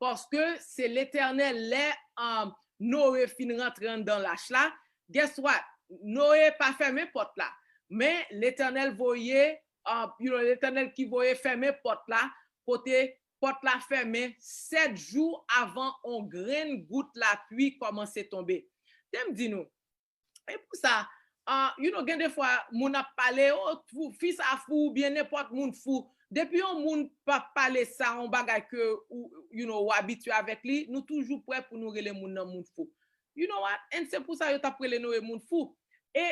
paske se Letènèl lè, um, Noe fin rantre anndan lach la. Guess what? Noe pa fèmen pòt la. Men Letènèl voye, uh, you know, Letènèl ki voye fèmen pòt la, kote pòt la fèmen sèt jou avan on grenn gout lapli kòmanse tonbe. Te m di nou, e pou sa, uh, you know, gen de fwa, moun ap pale, o, fou, fi sa fou, oubyen nenpòt moun fou. Depi yon moun pa pale sa, yon bagay ke, ou, you know, ou abitye avèk li, nou toujou prè pou nou rele moun nan moun fou. You know what? And se pou sa yo t ap rele Noe moun fou. E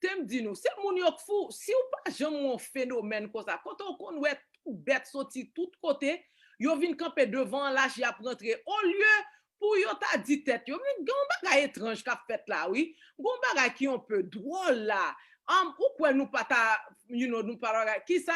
te m di nou, se moun yo k fou. Si w pa janm wè yon fenomèn konsa, kote w konn wè tout bèt soti tout kote, yo vin kanpe devan lach, y ap rantre. Olye pou yo ta di tèt yo, men gen yon bagay etranj k ap fèt la, wi. Gen yon bagay ki yon pe dwòl la. Um, ou kwè nou pa ta, you know, nou pa ta, kisa,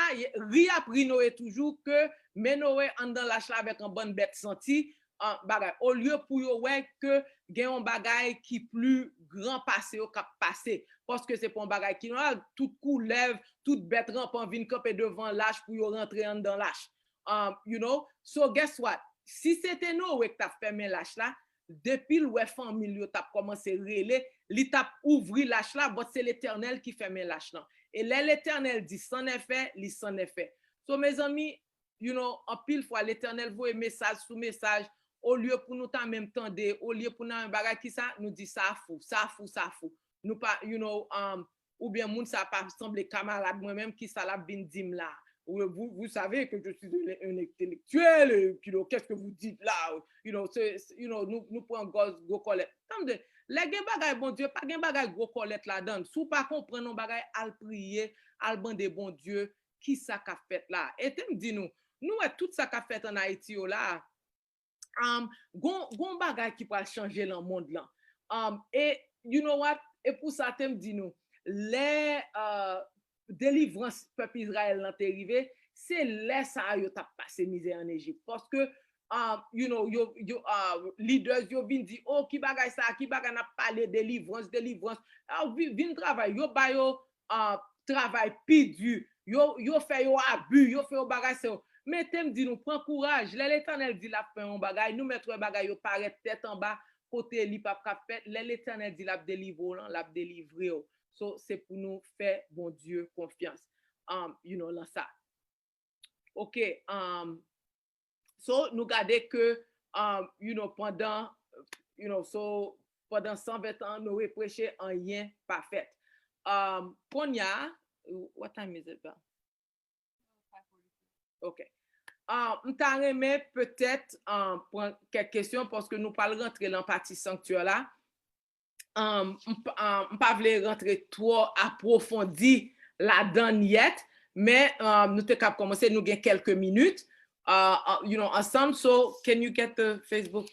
ri ap ri Noe toujou ke men Noe anndan lach la avèk yon bann bèt santi, an, bagay. Olye pou yo wè ke gen yon bagay ki pli gran pase yo k ap pase. Paske se pa yon bagay ki nòmal, tout koulèv, tout bèt ranpan vin kanpe devan lach pou yo rantre anndan lach. Um, you know? So, guess what? Si se te Noe k t ap fèmen lach la, depi l wè fanmi l yo t ap kòmanse rele, li t ap ouvri lach la, but se Letènèl ki fèmen lach lan. E lè Letènèl di c'en est fait, li c'en est fait. So, mezanmi, you know, anpil fwa, Letènèl voye mesaj sou mesaj, olye pou nou ta menm tande, olye pou nou ta menm bagay, kisa, nou di sa fou, sa fou, sa fou. Nou pa, you know, um, oubyen moun sa pa sanble kamarad mwen menm, kisa l ap vin di m la? Ou, vous, vous savez que je suis un, un intellectuel, et puis, donc, qu'est-ce que vous dites là? You know, se, se, you know, nou, nou pran gòz gwo kòlèt. Tande, Lè gen bagay Bondye, pa gen bagay gwo kòlèt ladan l. Si w pa konprann yon bagay, al priye, al mande Bondye kisa k ap fèt la. E te m di nou, nou wè tout sa k ap fèt ann Ayiti yo la, um, gon, gon bagay ki pral chanje lan mond lan. Um, e, you know what? E pou sa te m di nou, lè, uh, delivrans pèp Izrayèl lan te rive, se lè sa a yo t ap pase mizè ann Ejip. Paske, uh, you know, yo, yo, uh, leaders yo vin di, oh, ki bagay sa, ki bagay n ap pale, delivrans, delivrans. Ah, vi- vin travay, yo ba yo, uh, travay pi di, yo, yo fè yo abi, yo fè yo bagay sa yo. Men te m di nou, pran kouraj. Lè Letènèl di l ap fè yon bagay, nou mèt wè bagay yo parèt tèt anba, kote li p ap ka fèt. Lè Letènèl di l ap delivre w lan, l ap delivre w. So, se pou nou fè Bondye konfyans. Um, you know, lan sa. Ok, um, so, nou gade ke, um, you know, pandan, you know, so, pandan san ven tan, Noe preche, anyen pa fèt. Um, kounye a, what time is it, Belle? Ok. Ah, m ta renmen petèt, ah, pran kèk kesyon paske nou pral rantre lan pati sanktyè la. Ah, m p- ah, m pa vle rantre twò apwofondi ladan l yèt, men ah, nou te kab kòmanse, nou gen kèlke minit, ah, ah, you know, ansanm. So, can you get the Facebook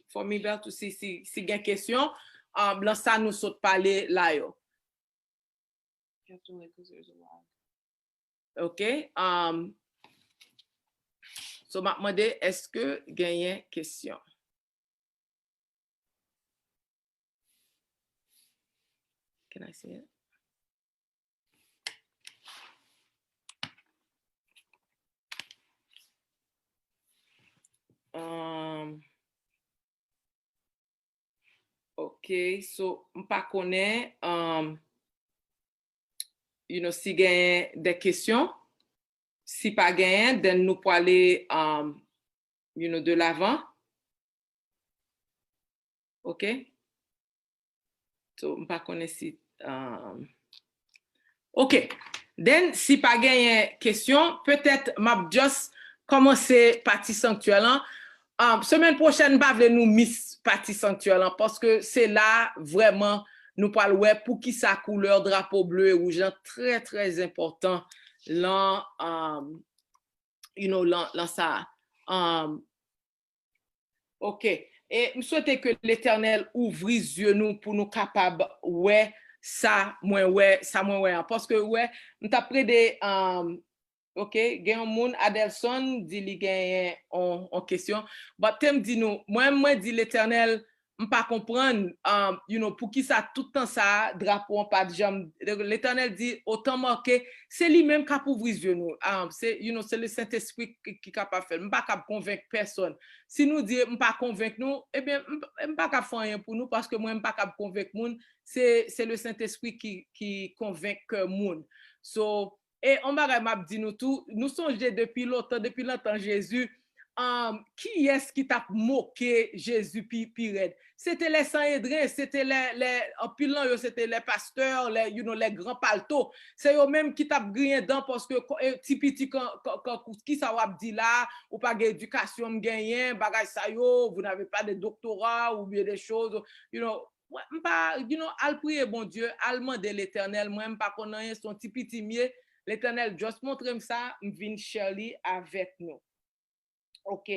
for me, Belle, to see si, si gen kesyon? Ah, lan sa nou sot pale la yo. You have to wait 'cause there's a lag. Ok. Um, so, m ap mande, èske genyen kesyon? Can I see it? Um, ok, so, m pa konnen, um, you know, si genyen de kesyon. Si pa genyen, then nou pwale, um, you know, de l'avant. Ok? So, m pa konnen si, um, ok. Then, si pa genyen kesyon, petèt m ap just kòmanse pati sanktyè lan. Um, semèn pwochèn, m pa vle nou miss pati sanktyè lan, paske se la vrèman nou pral wè poukisa koulè drapo ble e wouj lan trè, trè enpòtan lan, um, you know, lan, lan sa. Um, ok. E m swete ke Letènèl ouvri zye nou pou nou kapab wè sa mwen wè, sa mwen wè an. Paske, wè, m t ap plede, um, ok, gen yon moun, Adelson, di li genyen on, on kesyon. But te m di nou, mwen, mwen di Letènèl, m pa konprann, um, you know, poukisa tout tan sa a, drapo an pa t janm, Letènèl di, otan mòke, se li menm k ap ouvri zye nou. Um, se, you know, se le Sentespri ki, ki kapab fè l. M pa kab konvenk pèsòn. Si nou di m pa konvenk nou, ebyen, m, m pa kab fè anyen pou nou, paske mwen, m pa kab konvenk moun. Se, se le Sentespri ki, ki konvenk kè moun. So, e yon bagay m ap di nou tou, nou sonje depi lontan, depi nan tan Jezi, um, kiyès ki t ap moke Jezi pi, pi rèd? Se te lè Sanedren, se te lè, lè, anpil nan yo, se te lè pastè, lè, you know, lè gran palto. Se yo menm ki t ap griyen dan paske ko- e, ti piti kan, kan, kan, kisa w ap di la, ou pa gen edikasyon m genyen, bagay sa yo, vous n'avez pas de doctorat ou bien des choses, you know, mwen, m pa, you know, al priye Bondye, al mande Letènèl, mwen, m pa konn anyen, se yon ti piti m ye, Letènèl just montre m sa, m vin share li avèk nou. Ok.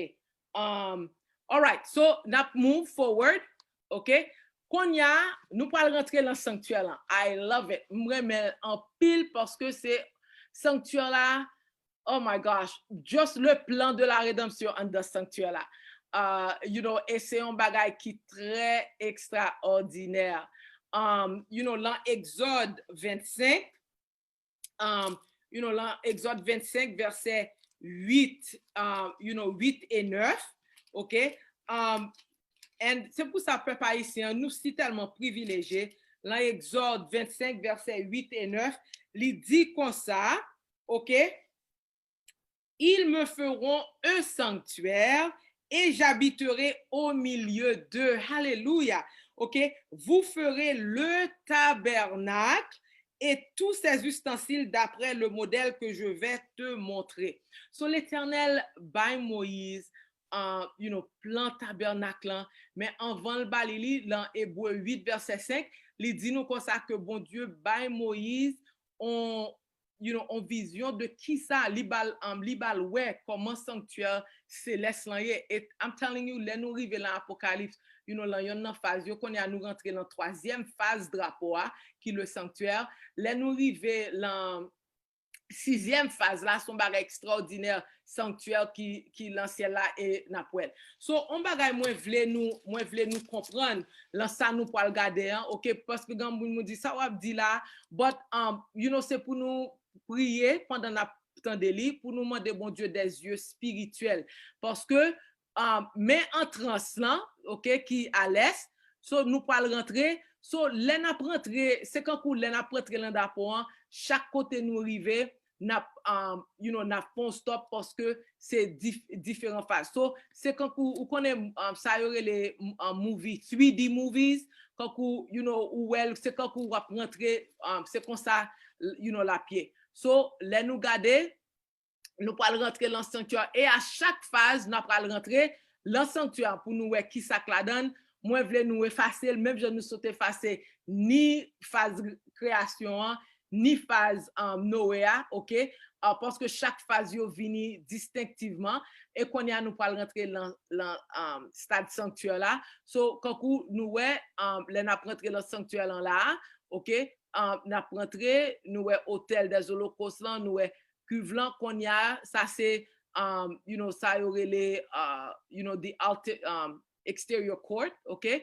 Um, alright, so, n ap move forward, ok? Kounye a, nou pral rantre lan sanktyè lan. I love it. M renmen l anpil paske se sanktyè la, oh my gosh, just le plan de la rédemption anndan sanktyè la. Uh, you know, e se yon bagay ki trè ekstraòdinè. Um, you know, lan Egzòd vennsenk, um, you know, lan Egzòd vennsenk, vèsè uit, um, you know, uit e nèf, ok? Um, and se pou sa, pèp ayisyen an, nou si tèlman privilejye. Lan Egzòd vennsenk, vèsè uit e nèf, li di konsa, ok? Ils me feront un sanctuaire et j'habiterai au milieu d'eux. Alléluia. Ok? Vous ferez le tabernacle et tous ses ustensiles d'après le modèle que je vais te montrer. So, Letènèl bay Moyiz uh, you know, plan tabènak lan. Men anvan l ba li li, lan Ebre uit vèsè senk, li di nou konsa ke Bondye bay Moyiz on, you know, on vizyon de kisa li ba l, um, li ba l wè kòman sanktyè selès lan ye. E I'm telling you, lè nou rive lan Apokalips, you know, lan yonn nan faz yo, kounye a nou rantre lan twazyèm faz drapo a, ki le sanktyè. Lè nou rive lan sizyèm faz la, se yon bagay ekstraòdinè, sanktyè ki, ki lan syèl la, e n ap wè l. So, yon bagay mwen vle nou, mwen vle nou konprann lan sa nou pral gade an, oke? Paske gen moun, moun di, "Sa w ap di la?" But, um, you know, se pou nou priye pandan n ap tande li, pou nou mande Bondye des yeux spirituels. Paske, um, men antrans lan, oke, ki a lès, so nou pral rantre, so lè n ap rantre, se kankou lè n ap rantre lan drapo an, chak kote nou rive, n ap, um, you know, n ap fè yon stop paske se dif-, diferan faz. So, se kankou, ou konnen, um, sa yo rele, um, movie, three D movies, kankou, you know, ou wè l, se kankou w ap rantre, um, se konsa, you know, l ap ye. So, lè nou gade, nou pral rantre lan sanktyè. E a chak faz, n ap pral rantre lan sanktyè pou nou wè ki sa k ladan l. Mwen vle nou efase l, menm jan nou sot efase ni faz kreyasyon an, ni faz, um, Noe a, oke? Uh, paske chak faz yo vini distenktivman. E kounye a, nou pral rantre lan, lan, um, stad sanktyè la. So, kankou nou wè, um, lè n ap rantre lan sanktyè lan la a, oke? Um, n ap rantre, nou wè otèl dè zolokos lan, nou wè kuiv lan, kounye a, sa se, um, you know, sa yo rele, uh, you know, the alter, um, exterior court, oke?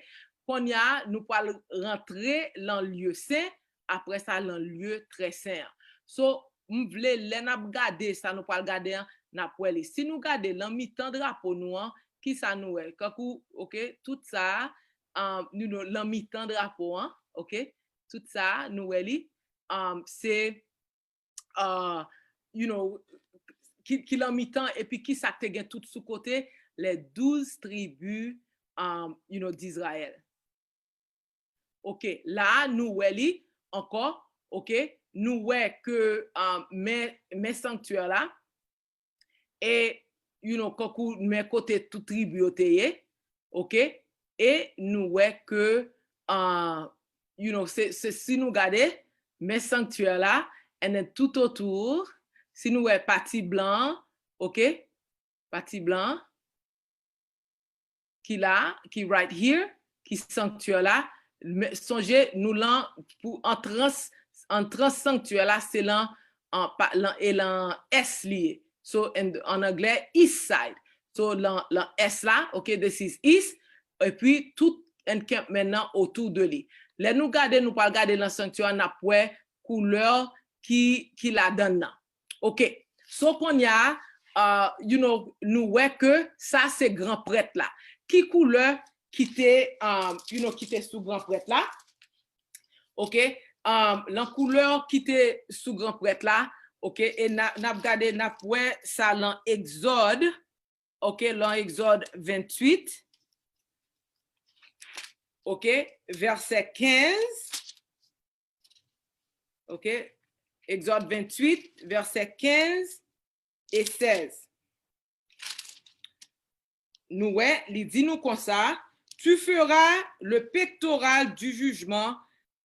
Kounye a, nou pral rantre lan lye sen, apre sa, lan lye trè sen an. So, m vle, lè n ap gade sa nou pral gade an, n ap wè li. Si nou gade lan mitan drapo nou an, ki sa nou wè? Kankou, oke, tout sa, um, you know, lan mitan drapo an, oke? Tout sa, nou wè li, um, se, uh, you know, ki, ki lan mitan, epi ki sa k te gen tout sou kote, les douze tribus, um, you know, d'Israël. Oke, la a, nou wè li ankò, oke, nou wè ke, um, men, men sanktyè la, e, you know, kankou men kote tout tribi yo te ye, oke, e nou wè ke, uh, you know, se, se si nou gade, men sanktyè la, and then tout otou, si nou wè pati blan, oke, pati blan, ki la, ki right here, ki sanktyè la, men, sonje, nou lan, pou antrans, antrans sanktyè la, se lan, an, pa, lan, e lan ès li ye. So, in, an anglè, east side. So, lan, lan ès la, oke, this is east, epi tout encampment nan otou de li. Lè nou gade, nou pral gade lan sanktyè a, n ap wè koulè ki, ki ladan nan. Oke. So, kounye a, uh, you know, nou wè ke sa se gran prèt la. Ki koulè ki te, um, you know, ki te sou gran prèt la? Oke. Um, lan koulè ki te sou gran prèt la, oke, e n a, n ap gade, n ap wè sa lan Egzòd, oke, lan Egzòd venntuit, oke, vèsè kenz, oke, Egzòd venntuit, vèsè kenz e sèz. Nou wè, li di nou konsa, tu feras le pectoral du jugement,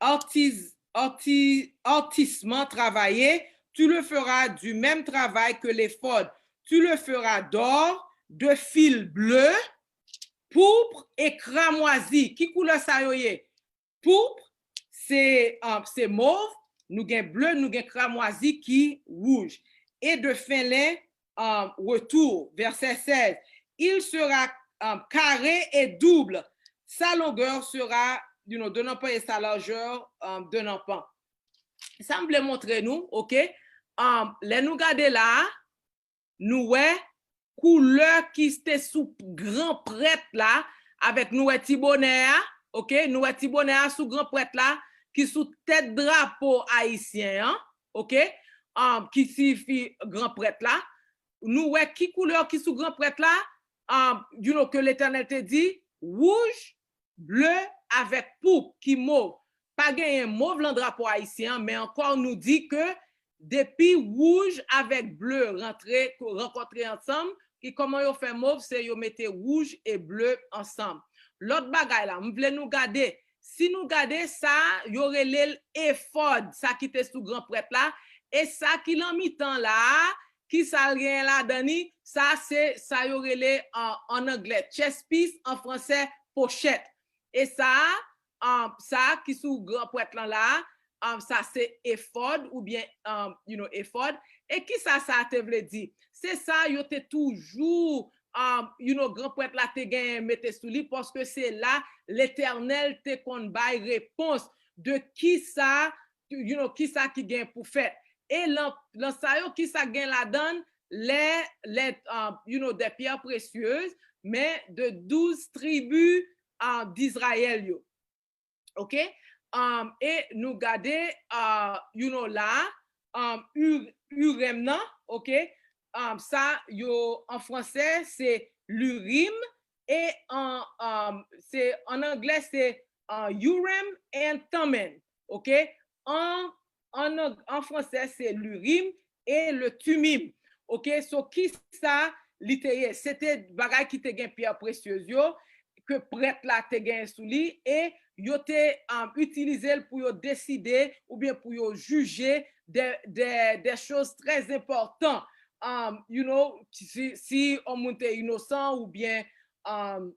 artis-, arti-, artistement travaillé, tu le feras du même travail que l'éphod. Tu le feras d'or, de fil bleu, pourpre et cramoisi. Ki koulè sa yo ye? Pourpre, se, um, se mov, nou gen ble, nou gen kramwazi ki wouj. Et de fin lin, um, retour, verset seize. Il sera, um, carré et double. Sa longueur sera, you know, d'un empan et sa largeur, um, d'un empan. Sa m vle montre nou, oke? Um, lè nou gade la a, nou wè koulè ki te sou gran prèt la, avèk nou wè ti bonè a, oke? Nou wè ti bonè a sou gran prèt la, ki sou tèt drapo ayisyen an, oke? Um, ki siyifi gran prèt la. Nou wè ki koulè ki sou gran prèt la, um, you know, ke Letènèl te di, wouj, ble avèk pourpre, ki mov. Pa genyen mov lan drapo ayisyen an, men ankò nou di ke depi wouj avèk ble rantre, rankontre ansanm, ki kòman yo fè mov, se yo mete wouj e ble ansanm. Lòt bagay la, m vle nou gade, si nou gade sa, yo rele l efòd, sa ki te sou gran prèt la, e sa ki lan mitan la a, ki sa l genyen ladan li, sa se sa yo rele an, an anglè chest piece, an fransè pochèt. E sa a, um, sa a ki sou gran prèt lan la a, um, sa se efòd oubyen, um, you know, efòd. E kisa sa te vle di? Se sa yo te toujou, um, you know, gran prèt la te genyen mete sou li, paske se la Letènèl te konn bay repons de kisa, you know, kisa ki gen pou fèt. E lan, lan sa yo, kisa gen ladan l? Les, les, um, you know, des pierres précieuses, men de douz tribi, uh, d'Izrayèl yo. Ok? Um, e nou gade, uh, you know, la, um, U-, Urim nan, ok? Um, sa yo, an fransè, se l'Urim, e an, um, se, an anglè, se, uh, Urim and Thummim, ok? An, an, an fransè, se l'Urim et le Thummim. Ok, so kisa li te ye? Se te bagay ki te gen pyè presyez yo, ke prèt la te genyen sou li, e yo te, um, itilize l pou yo deside oubyen pou yo jije de, de, de choz trè enpòtan. Um, you know, si, si yon moun te inosan oubyen, um,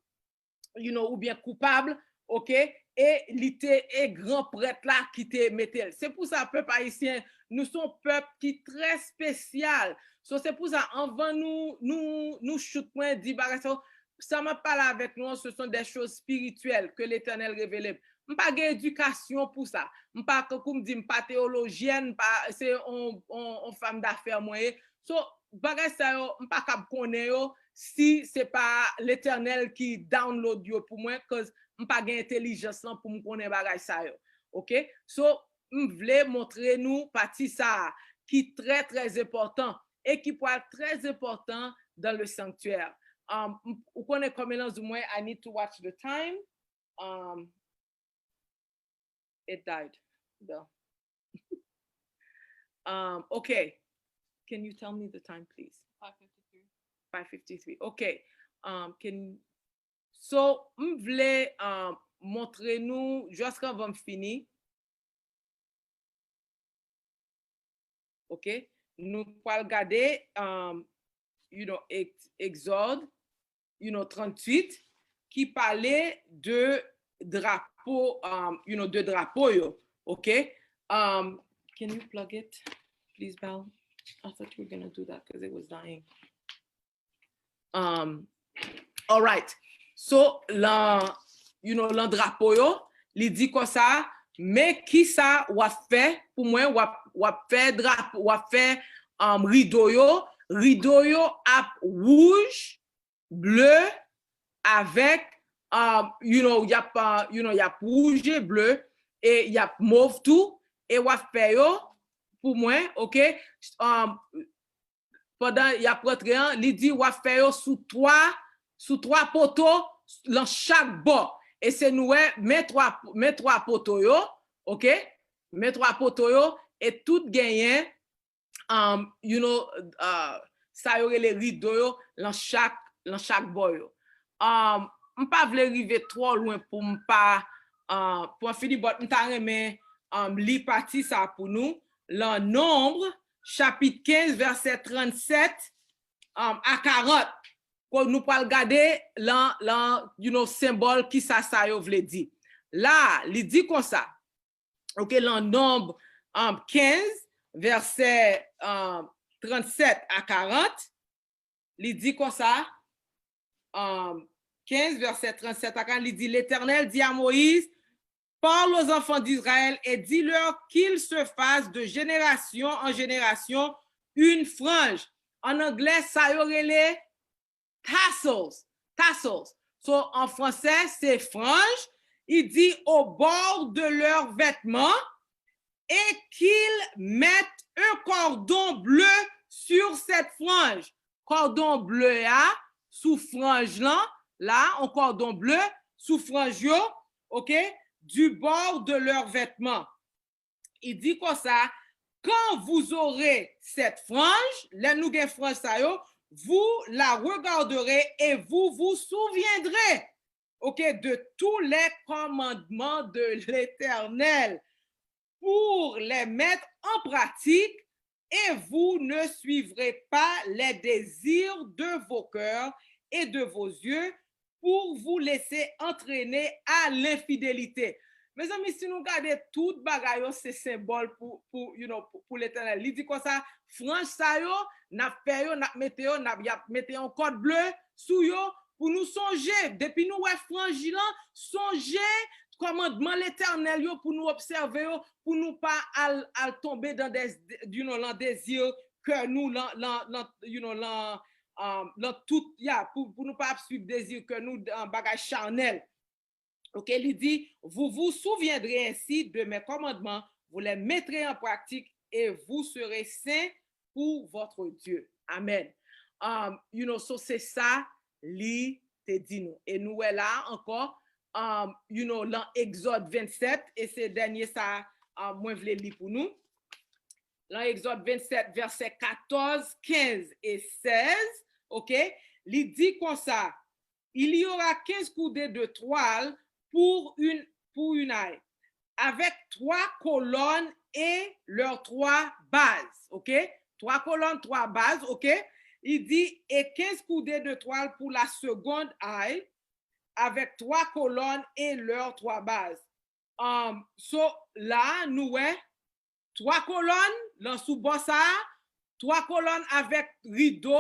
you know, oubyen koupab, ok? E li te, e gran prèt la ki te mete l. Se pou sa, pèp ayisyen, nou se yon pèp ki trè espesyal. So, se pou sa, anvan nou, nou, nou chout mwen di bagay sa yo, sa m ap pale avèk nou an, ce sont des choses spirituelles que Letènèl revele m. M pa gen edikasyon pou sa. M pa, tankou m di, m pa teyolojyèn, m pa, se on, on, on fanm dafè mwen ye. So, bagay sa yo, m pa kab konnen yo si se pa Letènèl ki download yo pou mwen, 'cause m pa gen entèlijans lan pou m konnen bagay sa yo. Ok? So, m vle montre nou pati sa a ki trè, trè enpòtan e ki pral trè enpòtan dans le sanctuaire. Um, m, ou konnen kòm e lan zou mwen, I need to watch the time. Um, it died, though. Um, ok. Can you tell me the time, please? Five fifty-three. Five fifty-three. Ok. Um, can, so, m vle, um, montre nou, jis anvan m fini. Ok? Nou pral gade, um, you know, Ex-, Egzòd, you know, tranntuit, ki pale de drapo, um, you know, de drapo yo. Ok? Um, can you plug it, please, Val? I thought you were gonna do that 'cause it was dying. Um, alright. So, lan, you know, lan drapo yo, li di konsa, men kisa w ap fè pou mwen, w ap, w ap fè drapo, w ap fè, um, rido yo, rido yo ap wouj, ble, avèk, um, you know, y ap, uh, you know, y ap wouj e ble, e y ap mov tou, e w ap fè yo pou mwen, ok? Um, pandan y ap rantre an, li di w ap fè yo sou twa, sou twa poto lan chak bò. E se nou wè, men twa, men twa poto yo, ok? Men twa poto yo, e tout genyen, um, you know, uh, sa yo rele rido yo lan chak, lan chak bò yo. Um, m pa vle rive twò lwen pou m pa, uh, pou m fini, but m ta renmen, um, li pati sa pou nou. Lan Nonb, chapit kenz, vèsè trannsèt, um, a karant. Ko nou pral gade lan, lan, you know, senbòl kisa sa yo vle di. La, li di konsa, ok, lan Nonb, um, kenz, vèsè, um, trannsèt a karant, li di konsa, um, kenz, vèsè trannsèt a karant, li di, L'Éternel dit à Moïse, parle aux enfants d'Israël et dis-leur qu'il se fasse de génération en génération une frange. An anglè, sa yo rele tassels, tassels. So, an fransè, se franj. Il dit au bord de leurs vêtements et qu'ils mettent un cordon bleu sur cette frange. Kòdon ble a sou franj lan, la, on kòdon ble sou franj yo, ok, du bord de leurs vêtements. Li di konsa, Quand vous aurez cette frange, lè nou gen franj sa yo, vous la regarderez et vous vous souviendrez, ok, de tous les commandements de l'Éternel pour les mettre en pratique et vous ne suivrez pas les désirs de vos cœurs et de vos yeux pour vous laisser entraîner à l'infidélité. Mezanmi, si nou gade tout bagay yo, se senbòl pou, pou, you know, pou, pou Letènèl. Li di konsa, franj sa yo, n ap fè yo, n ap mete yo, n ap, y ap mete yon kòd ble sou yo, pou nou sonje, depi nou wè franj lan, sonje kòmandman Letènèl yo pou nou obsève yo, pou nou pa al, al tonbe dan de, you know, lan dezi kè nou, lan, lan, lan, you know, lan, um, lan tout, ya, pou, pou nou pa ap swiv dezi kè nou, uh, bagay chanèl. Ok, li di, vous vous souviendrez ainsi de mes commandements, vous les mettrez en pratique et vous serez saints pour votre Dieu. Amen. Um, you know, so se sa li te di nou. E nou wè la ankò, um, you know, lan Egzòd vennsèt, e se dènye sa, um, mwen vle li pou nou. Lan Egzòd vennsèt, vèsè katòz, kenz e sèz, ok, li di konsa, il y aura quinze coudées de toile pour une, pour une aile, avec trois colonnes et leurs trois bases, ok? Trois colonnes, trois bases, ok? Il dit, et quinze coudées de toile pour la seconde aile, avec trois colonnes et leurs trois bases. Um, so, la, nou wè, twa kolòn, lan sou bò sa a, twa kolòn avèk rido,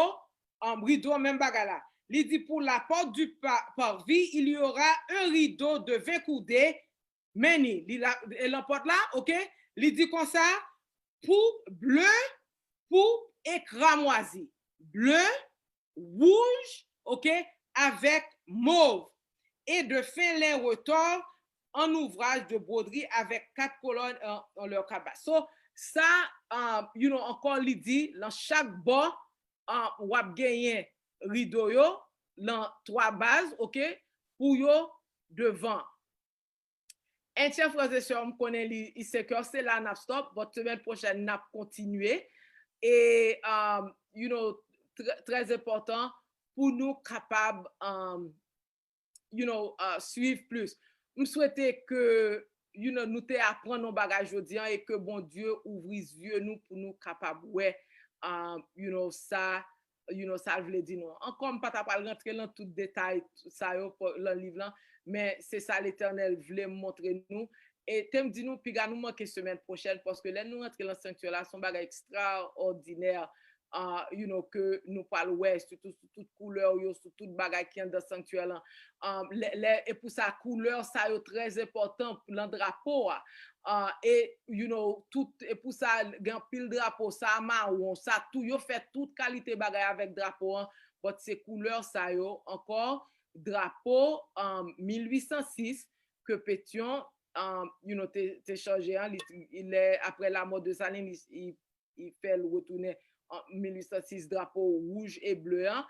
um, rido, menm bagay la. Li di, pour la porte du pa-, parvis, il y aura un rideau de vingt coudées, many, li la, e lan pòt la, ok? Li di konsa, pou ble, pou ekramwazi. Ble, wouj, ok, avèk mov, et de fin lin retors en ouvrage de broderie avec quatre colonnes en, en leur cabas. So, sa, um, you know, ankò li di, lan chak bò, um, w ap genyen rido yo, lan twa baz, ok, pou yo devan. And chè frè e sè, m konnen li, li senkè, se la n ap stop, but semèn pwochèn n ap kontinye. E, um, you know, trè, trè enpòtan pou nou kapab, um, you know, uh, swiv plis. M swete ke, you know, nou te aprann yon bagay jodi an e ke Bondye ouvri zye nou pou nou kapab wè, um, you know, sa, you know, sa l vle di nou. Ankò, m pa ta pral rantre lan tout detay sa yo lan liv lan, men se sa Letènèl vle m montre nou. E te m di nou, piga nou manke semèn pwochèn, paske lè nou rantre lan sanktyè la, se yon bagay ekstraòdinè, uh, you know, ke nou pral wè, sitou sou tout koulè yo, sou tout bagay ki anndan sanktyè lan. Um, lè, lè, e pou sa, koulè sa yo trè enpòtan lan drapo a. Uh, e, you know, tout, e pou sa, gen anpil drapo, sa mawon, sa tou, yo fè tout kalite bagay avèk drapo an, but se koulè sa yo ankò, drapo, um, mil uit san sis, ke Petyon, um, you know, te, te chanje an, li, li, lè, aprè lamò Desalin, li, li, li fè l retounen an mil uit san sis, drapo wouj e ble an,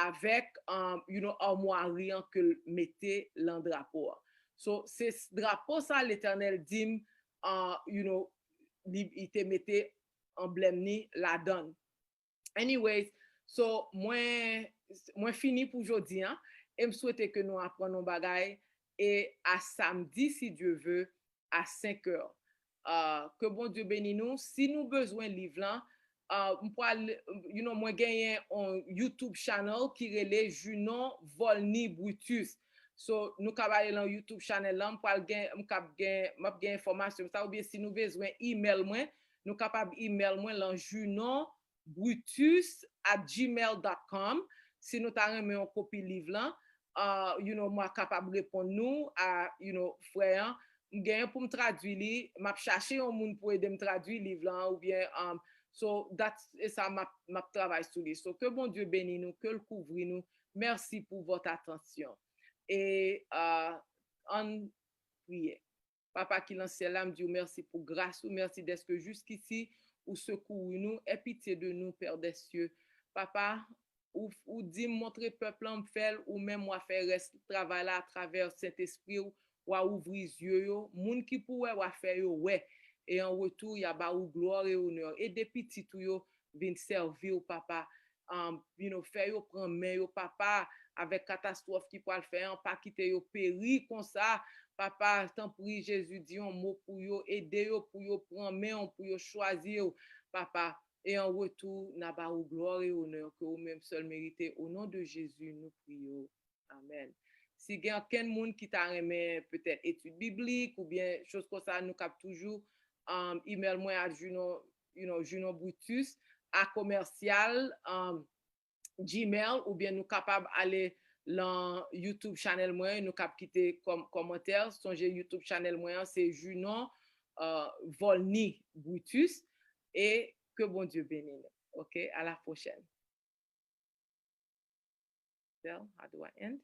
avèk, um, you know, amwari an ke l mete lan drapo an. So, se s-, drapo sa Letènèl di m, uh, you know, li, li te mete anblèm ni ladan l. Anyways, so, mwen, mwen fini pou jodi an, e m swete ke nou aprann yon bagay, e a samdi, si Dye ve, a senk è. Uh, ke Bondye beni nou. Si nou bezwen liv lan, uh, m pral, you know, mwen genyen yon YouTube channel ki rele Junon Volny Brutus. So, nou ka ale lan YouTube channel lan, m pral gen, m kab gen, m ap gen enfòmasyon sa, oubyen si nou bezwen email mwen, nou kapab email mwen lan junon brutus at gmail dot com. Si nou ta renmen yon kopi liv lan, uh, you know, mwen kapab reponn nou a, you know, frè an. M genyen pou m tradui li, m ap chache yon moun pou ede m tradui liv lan, oubyen, um, so, that's, e sa m ap, m ap travay sou li. So, ke Bondye beni nou, ke l kouvri nou. Mèsi pou vòt atansyon. E, uh, ann priye. Papa ki lan syèl la, m di w mèsi pou gras ou, mèsi dèske jiskisi ou sekouri nou, aie pitié de nous, Père des cieux. Papa, ou, ou di m montre pèp lan m fè l, ou menm w a fè rès travay la atravè Sentespri w, w a ouvri zye yo, moun ki pou wè, w a fè yo wè. E an retou, y a ba ou glwa e onè. Ede pitit ou yo vin sèvi w, papa. Um, you know, fè yo pran men yo, papa, avèk katastwòf ki pral fè an, pa kite yo peri konsa. Papa, tanpri, Jezi, di yon mo pou yo, ede yo pou yo pran men w, pou yo chwazi w, papa. E an retou, n a ba ou glwa e onè ke ou menm sèl merite. O non de Jezi, nou priye w. Amen. Si gen ankenn moun ki ta renmen petèt etid biblik oubyen choz konsa, nou kab toujou um, email mwen a Junon, you know, Junon Brutus a commercial um, Gmail, oubyen nou kapab ale lan YouTube channel mwen, nou kab kite kòm kòmantè. Sonje YouTube channel mwen an se Junon uh, Volny Brutus. E ke Bondye beni nou. Ok, à la prochaine. Bell, how do I end?